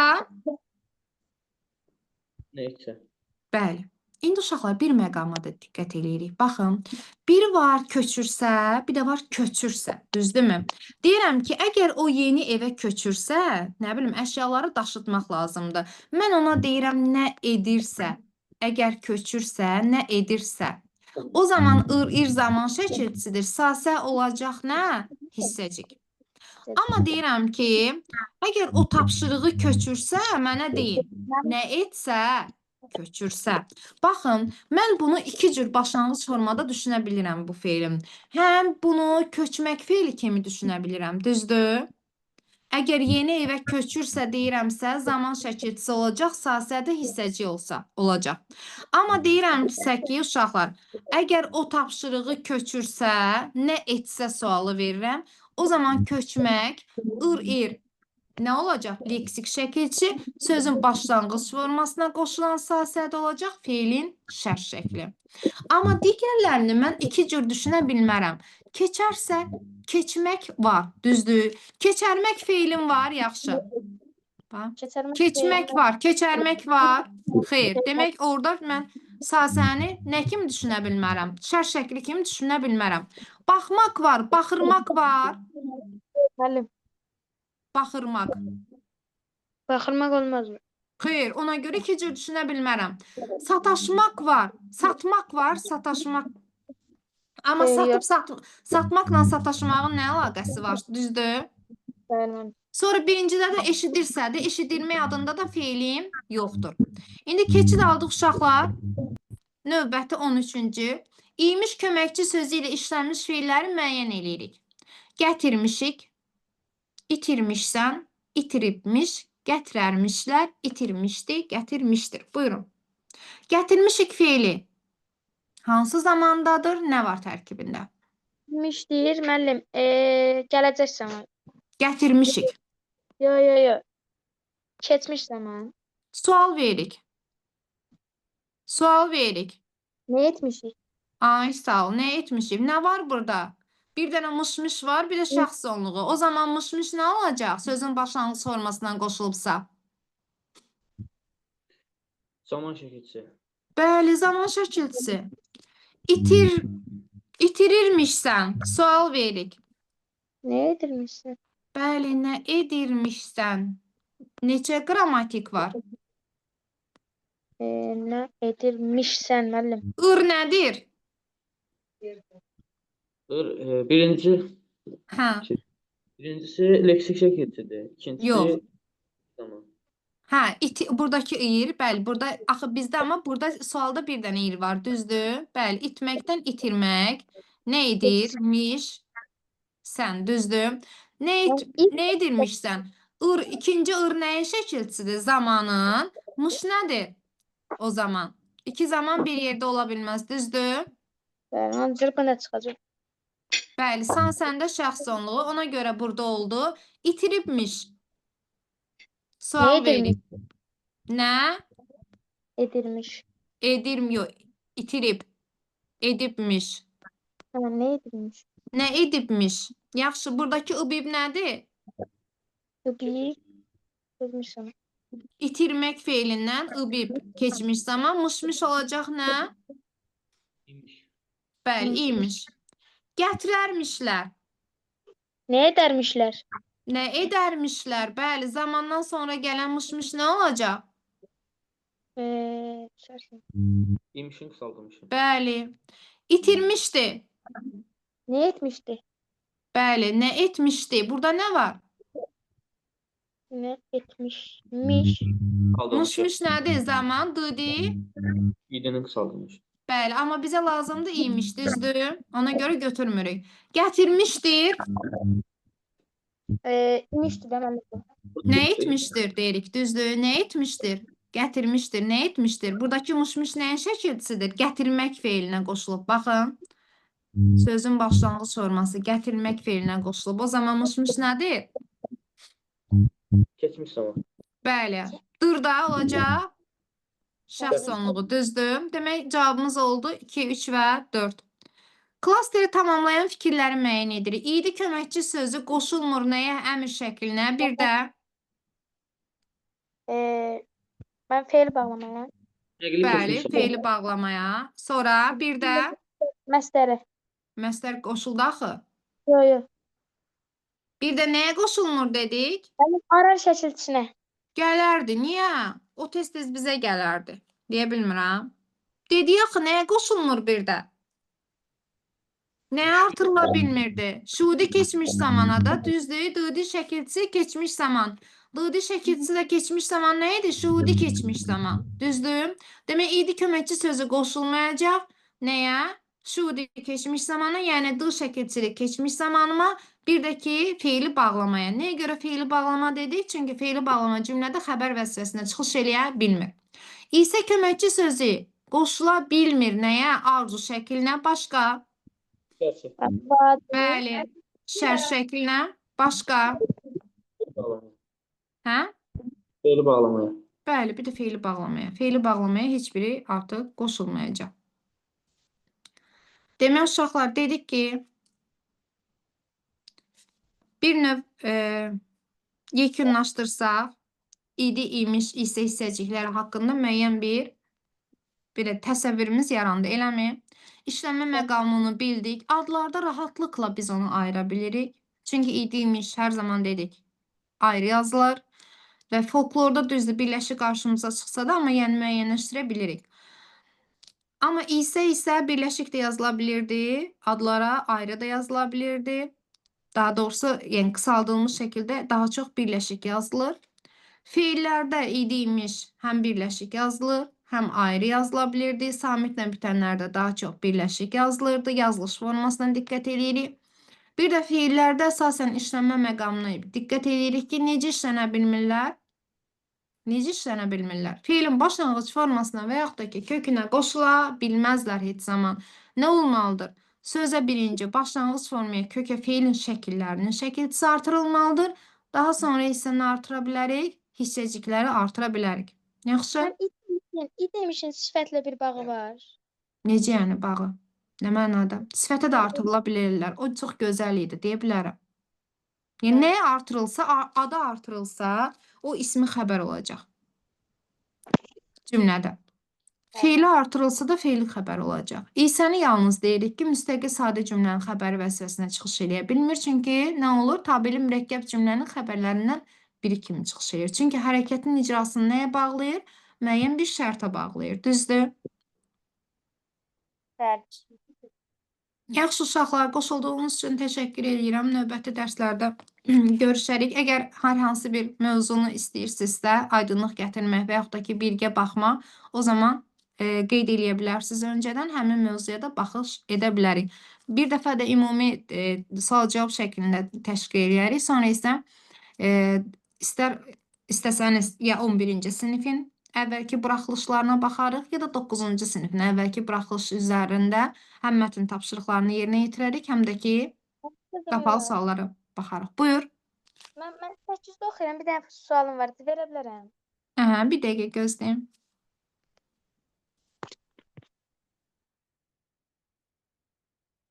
Nə etsə? bəli. İndi uşaqlar bir məqama da diqqət eləyirik. Baxın, bir var köçürsə, bir də var köçürsə, düzdürmü? Deyirəm ki, əgər o yeni evə köçürsə, nə bilim, əşyaları daşıtmaq lazımdır. Mən ona deyirəm nə edirsə, əgər köçürsə, nə edirsə. O zaman ır, ir zaman şəkilçisidir. Sasə olacaq nə? Hissəcik. Amma deyirəm ki, əgər o tapşırığı köçürsə, mənə deyin. Nə etsə, köçürsə. Baxın, mən bunu iki cür başlanğıc formada düşünə bilirəm bu feilin. Həm bunu köçmək feili kimi düşünə bilirəm, düzdür? Əgər yeni evə köçürsə deyirəmsə, zaman şəkilçisi olacaq, sasədə hissəci olsa olacaq. Amma deyirəmsə ki, uşaqlar, əgər o tapşırığı köçürsə, nə etsə sualı verirəm. O zaman köçmək, ır, ir nə olacaq? Leksik şəkilçi sözün başlanğıc formasına qoşulan sasədə olacaq, feilin şərh şəkli. Amma digərlərini mən iki cür düşünə bilmərəm. Keçərsə, keçmək var, düzdür. Keçərmək feilim var, yaxşı. Bax. Keçərmək. Keçmək var, keçərmək var. Xeyr, demək orada mən sasəni nə kimi düşünə bilmərəm? Şərh şəkli kimi düşünə bilmərəm. Baxmaq var, baxırmaq var. Müəllim, Baxırmaq. baxırmaq olmaz mı? Xeyr, ona görə iki cür düşünə bilmərəm. Sataşmaq var, satmaq var, sataşmaq. Amma Xeyr, satıb satmaqla sataşmağın nə əlaqəsi var, düzdür? Bəli, müəllim. Sonra birincidə də eşidirsə də, eşidilmək adında da feilim yoxdur. İndi keçid aldıq uşaqlar. Növbəti 13-cü. İymiş köməkçi sözü ilə işlənmiş feilləri müəyyən eləyirik. Gətirmişik, itirmişsən, itiribmiş, gətirərmişlər, itirmişdi, gətirmişdir. Buyurun. Gətirmişik feili hansı zamandadır, nə var tərkibində? Miş deyir, müəllim, gələcək zaman. Gətirmişik. Yo, yo, yo. Keçmiş zaman. Sual veririk. Sual veririk. Nə etmişik? Ay sağ ol. Nə etmişik? Nə var burada? Bir dənə mışmış var, bir də şəxs sonluğu. O zaman mışmış nə olacaq? Sözün başlanğıc formasından qoşulubsa. Zaman şəkilçisi. Bəli, zaman şəkilçisi. İtirirmişsən. Sual veririk. Nə edirmişsən? Bəli, nə edirmişsən? Neçə qrammatik var? Nə edirmişsən, müəllim? Ir nədir? Ir, birinci, Hə. birincisi leksik şəkilçidir. İkincisi Yox. Tamam. Hə, iti, buradakı ir, bəli, burada axı bizdə amma burada sualda bir dənə ir var, düzdür? Bəli, itməkdən itirmək. Nə edirmiş? Sən, düzdür? Nə edirmişsən? Ir, ikinci ir nəyin şəkilçisidir? Zamanın. Mış nədir? O zaman. İki zaman bir yerdə ola bilməz, düzdür? Bəli, ancaq bu nə çıxacaq? Bəli, san səndə şəxs sonluğu, ona görə burada oldu. İtiribmiş. Sual Nə edirmiş? veririk. Nə? Edirmiş. Edirmiyor, itirib, edibmiş. Hə, nə edirmiş? Nə edibmiş? Yaxşı, buradakı ıbib nədir? Ibib keçmiş zaman. İtirmək feilindən ıbib keçmiş zaman. Mışmış olacaq nə? İmiş. Bəli, imiş. Gətirərmişlər. Ne edermişler? Nə edərmişlər? Bəli, zamandan sonra gələn mışmış nə olacaq? Şərsin. İmişin qısaldılmışı. Bəli. İtirmişdi. Ne etmişti? Bəli, nə etmişdi? Burada nə var? Ne etmişmiş? Qısaldılmışı. Mışmış nədir? Zaman, dıdi. İdinin qısaldılmışı. Bəli, amma bizə lazımdır imiş, düzdür? Ona görə götürmürük. Gətirmişdir. İmişti de ben de. Nə etmişdir deyirik, düzdür? Nə etmişdir? Gətirmişdir, nə etmişdir? Buradakı mışmış nəyin şəkilçisidir? Gətirmək feilinə qoşulub. Baxın, sözün başlanğıc forması gətirmək feilinə qoşulub. O zaman mışmış nədir? Keçmiş zaman. Bəli. Dır da olacaq. Şəxs onluğu, düzdür? Demək, cavabımız oldu 2, 3 və 4. Klasteri tamamlayan fikirləri müəyyən edirik. İdi köməkçi sözü qoşulmur nəyə? Əmr şəklinə. Bir də Ben fiil bağlamaya. Nəqli bəli, keçmiş zaman. feili bağlamaya. Sonra bir də Məsdərə. məstər qoşuldu axı. Yo yo. Bir də nəyə qoşulmur dedik? Yani arar şəkilçisinə. Gələrdi. Niyə? O tez-tez bizə gələrdi. Deyə bilmirəm. Dedi axı nəyə qoşulmur bir də? Nəyə artırıla bilmirdi? Şudi keçmiş zamana da düzdür. Dıdi şəkilçisi keçmiş zaman. Dıdi şəkilçisi də keçmiş zaman nə idi? Şudi keçmiş zaman. Düzdür? Demək idi köməkçi sözü qoşulmayacaq. Nəyə? Şudi keçmiş zamana, yəni d şəkilçili keçmiş zamanıma, bir də ki feili bağlamaya. Nəyə görə feili bağlama dedik? Çünki feili bağlama cümlədə xəbər vəzifəsinə çıxış eləyə bilmir. İsə köməkçi sözü qoşula bilmir nəyə? Arzu şəklinə, başqa. Gerçək. Bəli. Şər şəklinə, başqa. Feili bağlamaya. Hə? Feili bağlamaya. Bəli, bir də feili bağlamaya. Feili bağlamaya heç biri artıq qoşulmayacaq. Demək uşaqlar dedik ki, bir növ yekunlaşdırsaq, idi, imiş, isə hissəcikləri haqqında müəyyən bir belə təsəvvürümüz yarandı, eləmi? İşlənmə məqamını bildik. Adlarda rahatlıqla biz onu ayıra bilirik. Çünki idi, imiş hər zaman dedik, ayrı yazılır. Və folklorda düzdür, birləşik qarşımıza çıxsa da, amma yəni müəyyənləşdirə bilirik. Amma isə isə birləşik də yazıla bilirdi, adlara ayrı da yazıla bilirdi. Daha doğrusu, yəni qısaldılmış şəkildə daha çox birləşik yazılır. Feillərdə idi imiş həm birləşik yazılır, həm ayrı yazıla bilirdi. Samitlə bitənlərdə daha çox birləşik yazılırdı. Yazılış formasına diqqət eləyirik. Bir də feillərdə əsasən işlənmə məqamına diqqət eləyirik ki, necə işlənə bilmirlər? Necə işlənə bilmirlər? Feilin başlanğıc formasına və yaxud da ki, kökünə qoşula bilməzlər heç zaman. Nə olmalıdır? Sözə birinci başlanğıc formaya kökə feilin şəkillərinin şəkilçisi artırılmalıdır. Daha sonra isə nə artıra bilərik? Hissəcikləri artıra bilərik. Yaxşı? Ben it demişin sifətlə bir bağı var. Necə yəni bağı? Nə mənada? Sifətə də artırıla bilirlər. O çox gözəl idi deyə bilərəm. Yəni nəyə artırılsa, adı artırılsa, o ismi xəbər olacaq cümlədə. Feili artırılsa da feili xəbər olacaq. İsəni yalnız deyirik ki, müstəqil sadə cümlənin xəbəri vəzifəsinə çıxış eləyə bilmir. Çünki nə olur? Tabeli mürəkkəb cümlənin xəbərlərindən biri kimi çıxış eləyir. Çünki hərəkətin icrasını nəyə bağlayır? Müəyyən bir şərtə bağlayır. Düzdür? Bəli. Yaxşı uşaqlar, qoşulduğunuz üçün təşəkkür edirəm. Növbəti dərslərdə görüşərik. Əgər hər hansı bir mövzunu istəyirsinizsə, aydınlıq gətirmək və yaxud da ki, birgə baxmaq, o zaman qeyd eləyə bilərsiniz öncədən. Həmin mövzuya da baxış edə bilərik. Bir dəfə də ümumi sual-cavab şəklində təşkil eləyərik. Sonra isə istər istəsəniz ya 11-ci sinifin əvvəlki buraxılışlarına baxarıq, ya da 9-cu sinifin əvvəlki buraxılış üzərində həm mətn tapşırıqlarını yerinə yetirərik, həm də ki, qapalı suallara baxarıq. Buyur. Mən 8-də oxuyuram. Bir dənə sualım var. Verə bilərəm. Aha, bir dəqiqə gözləyin.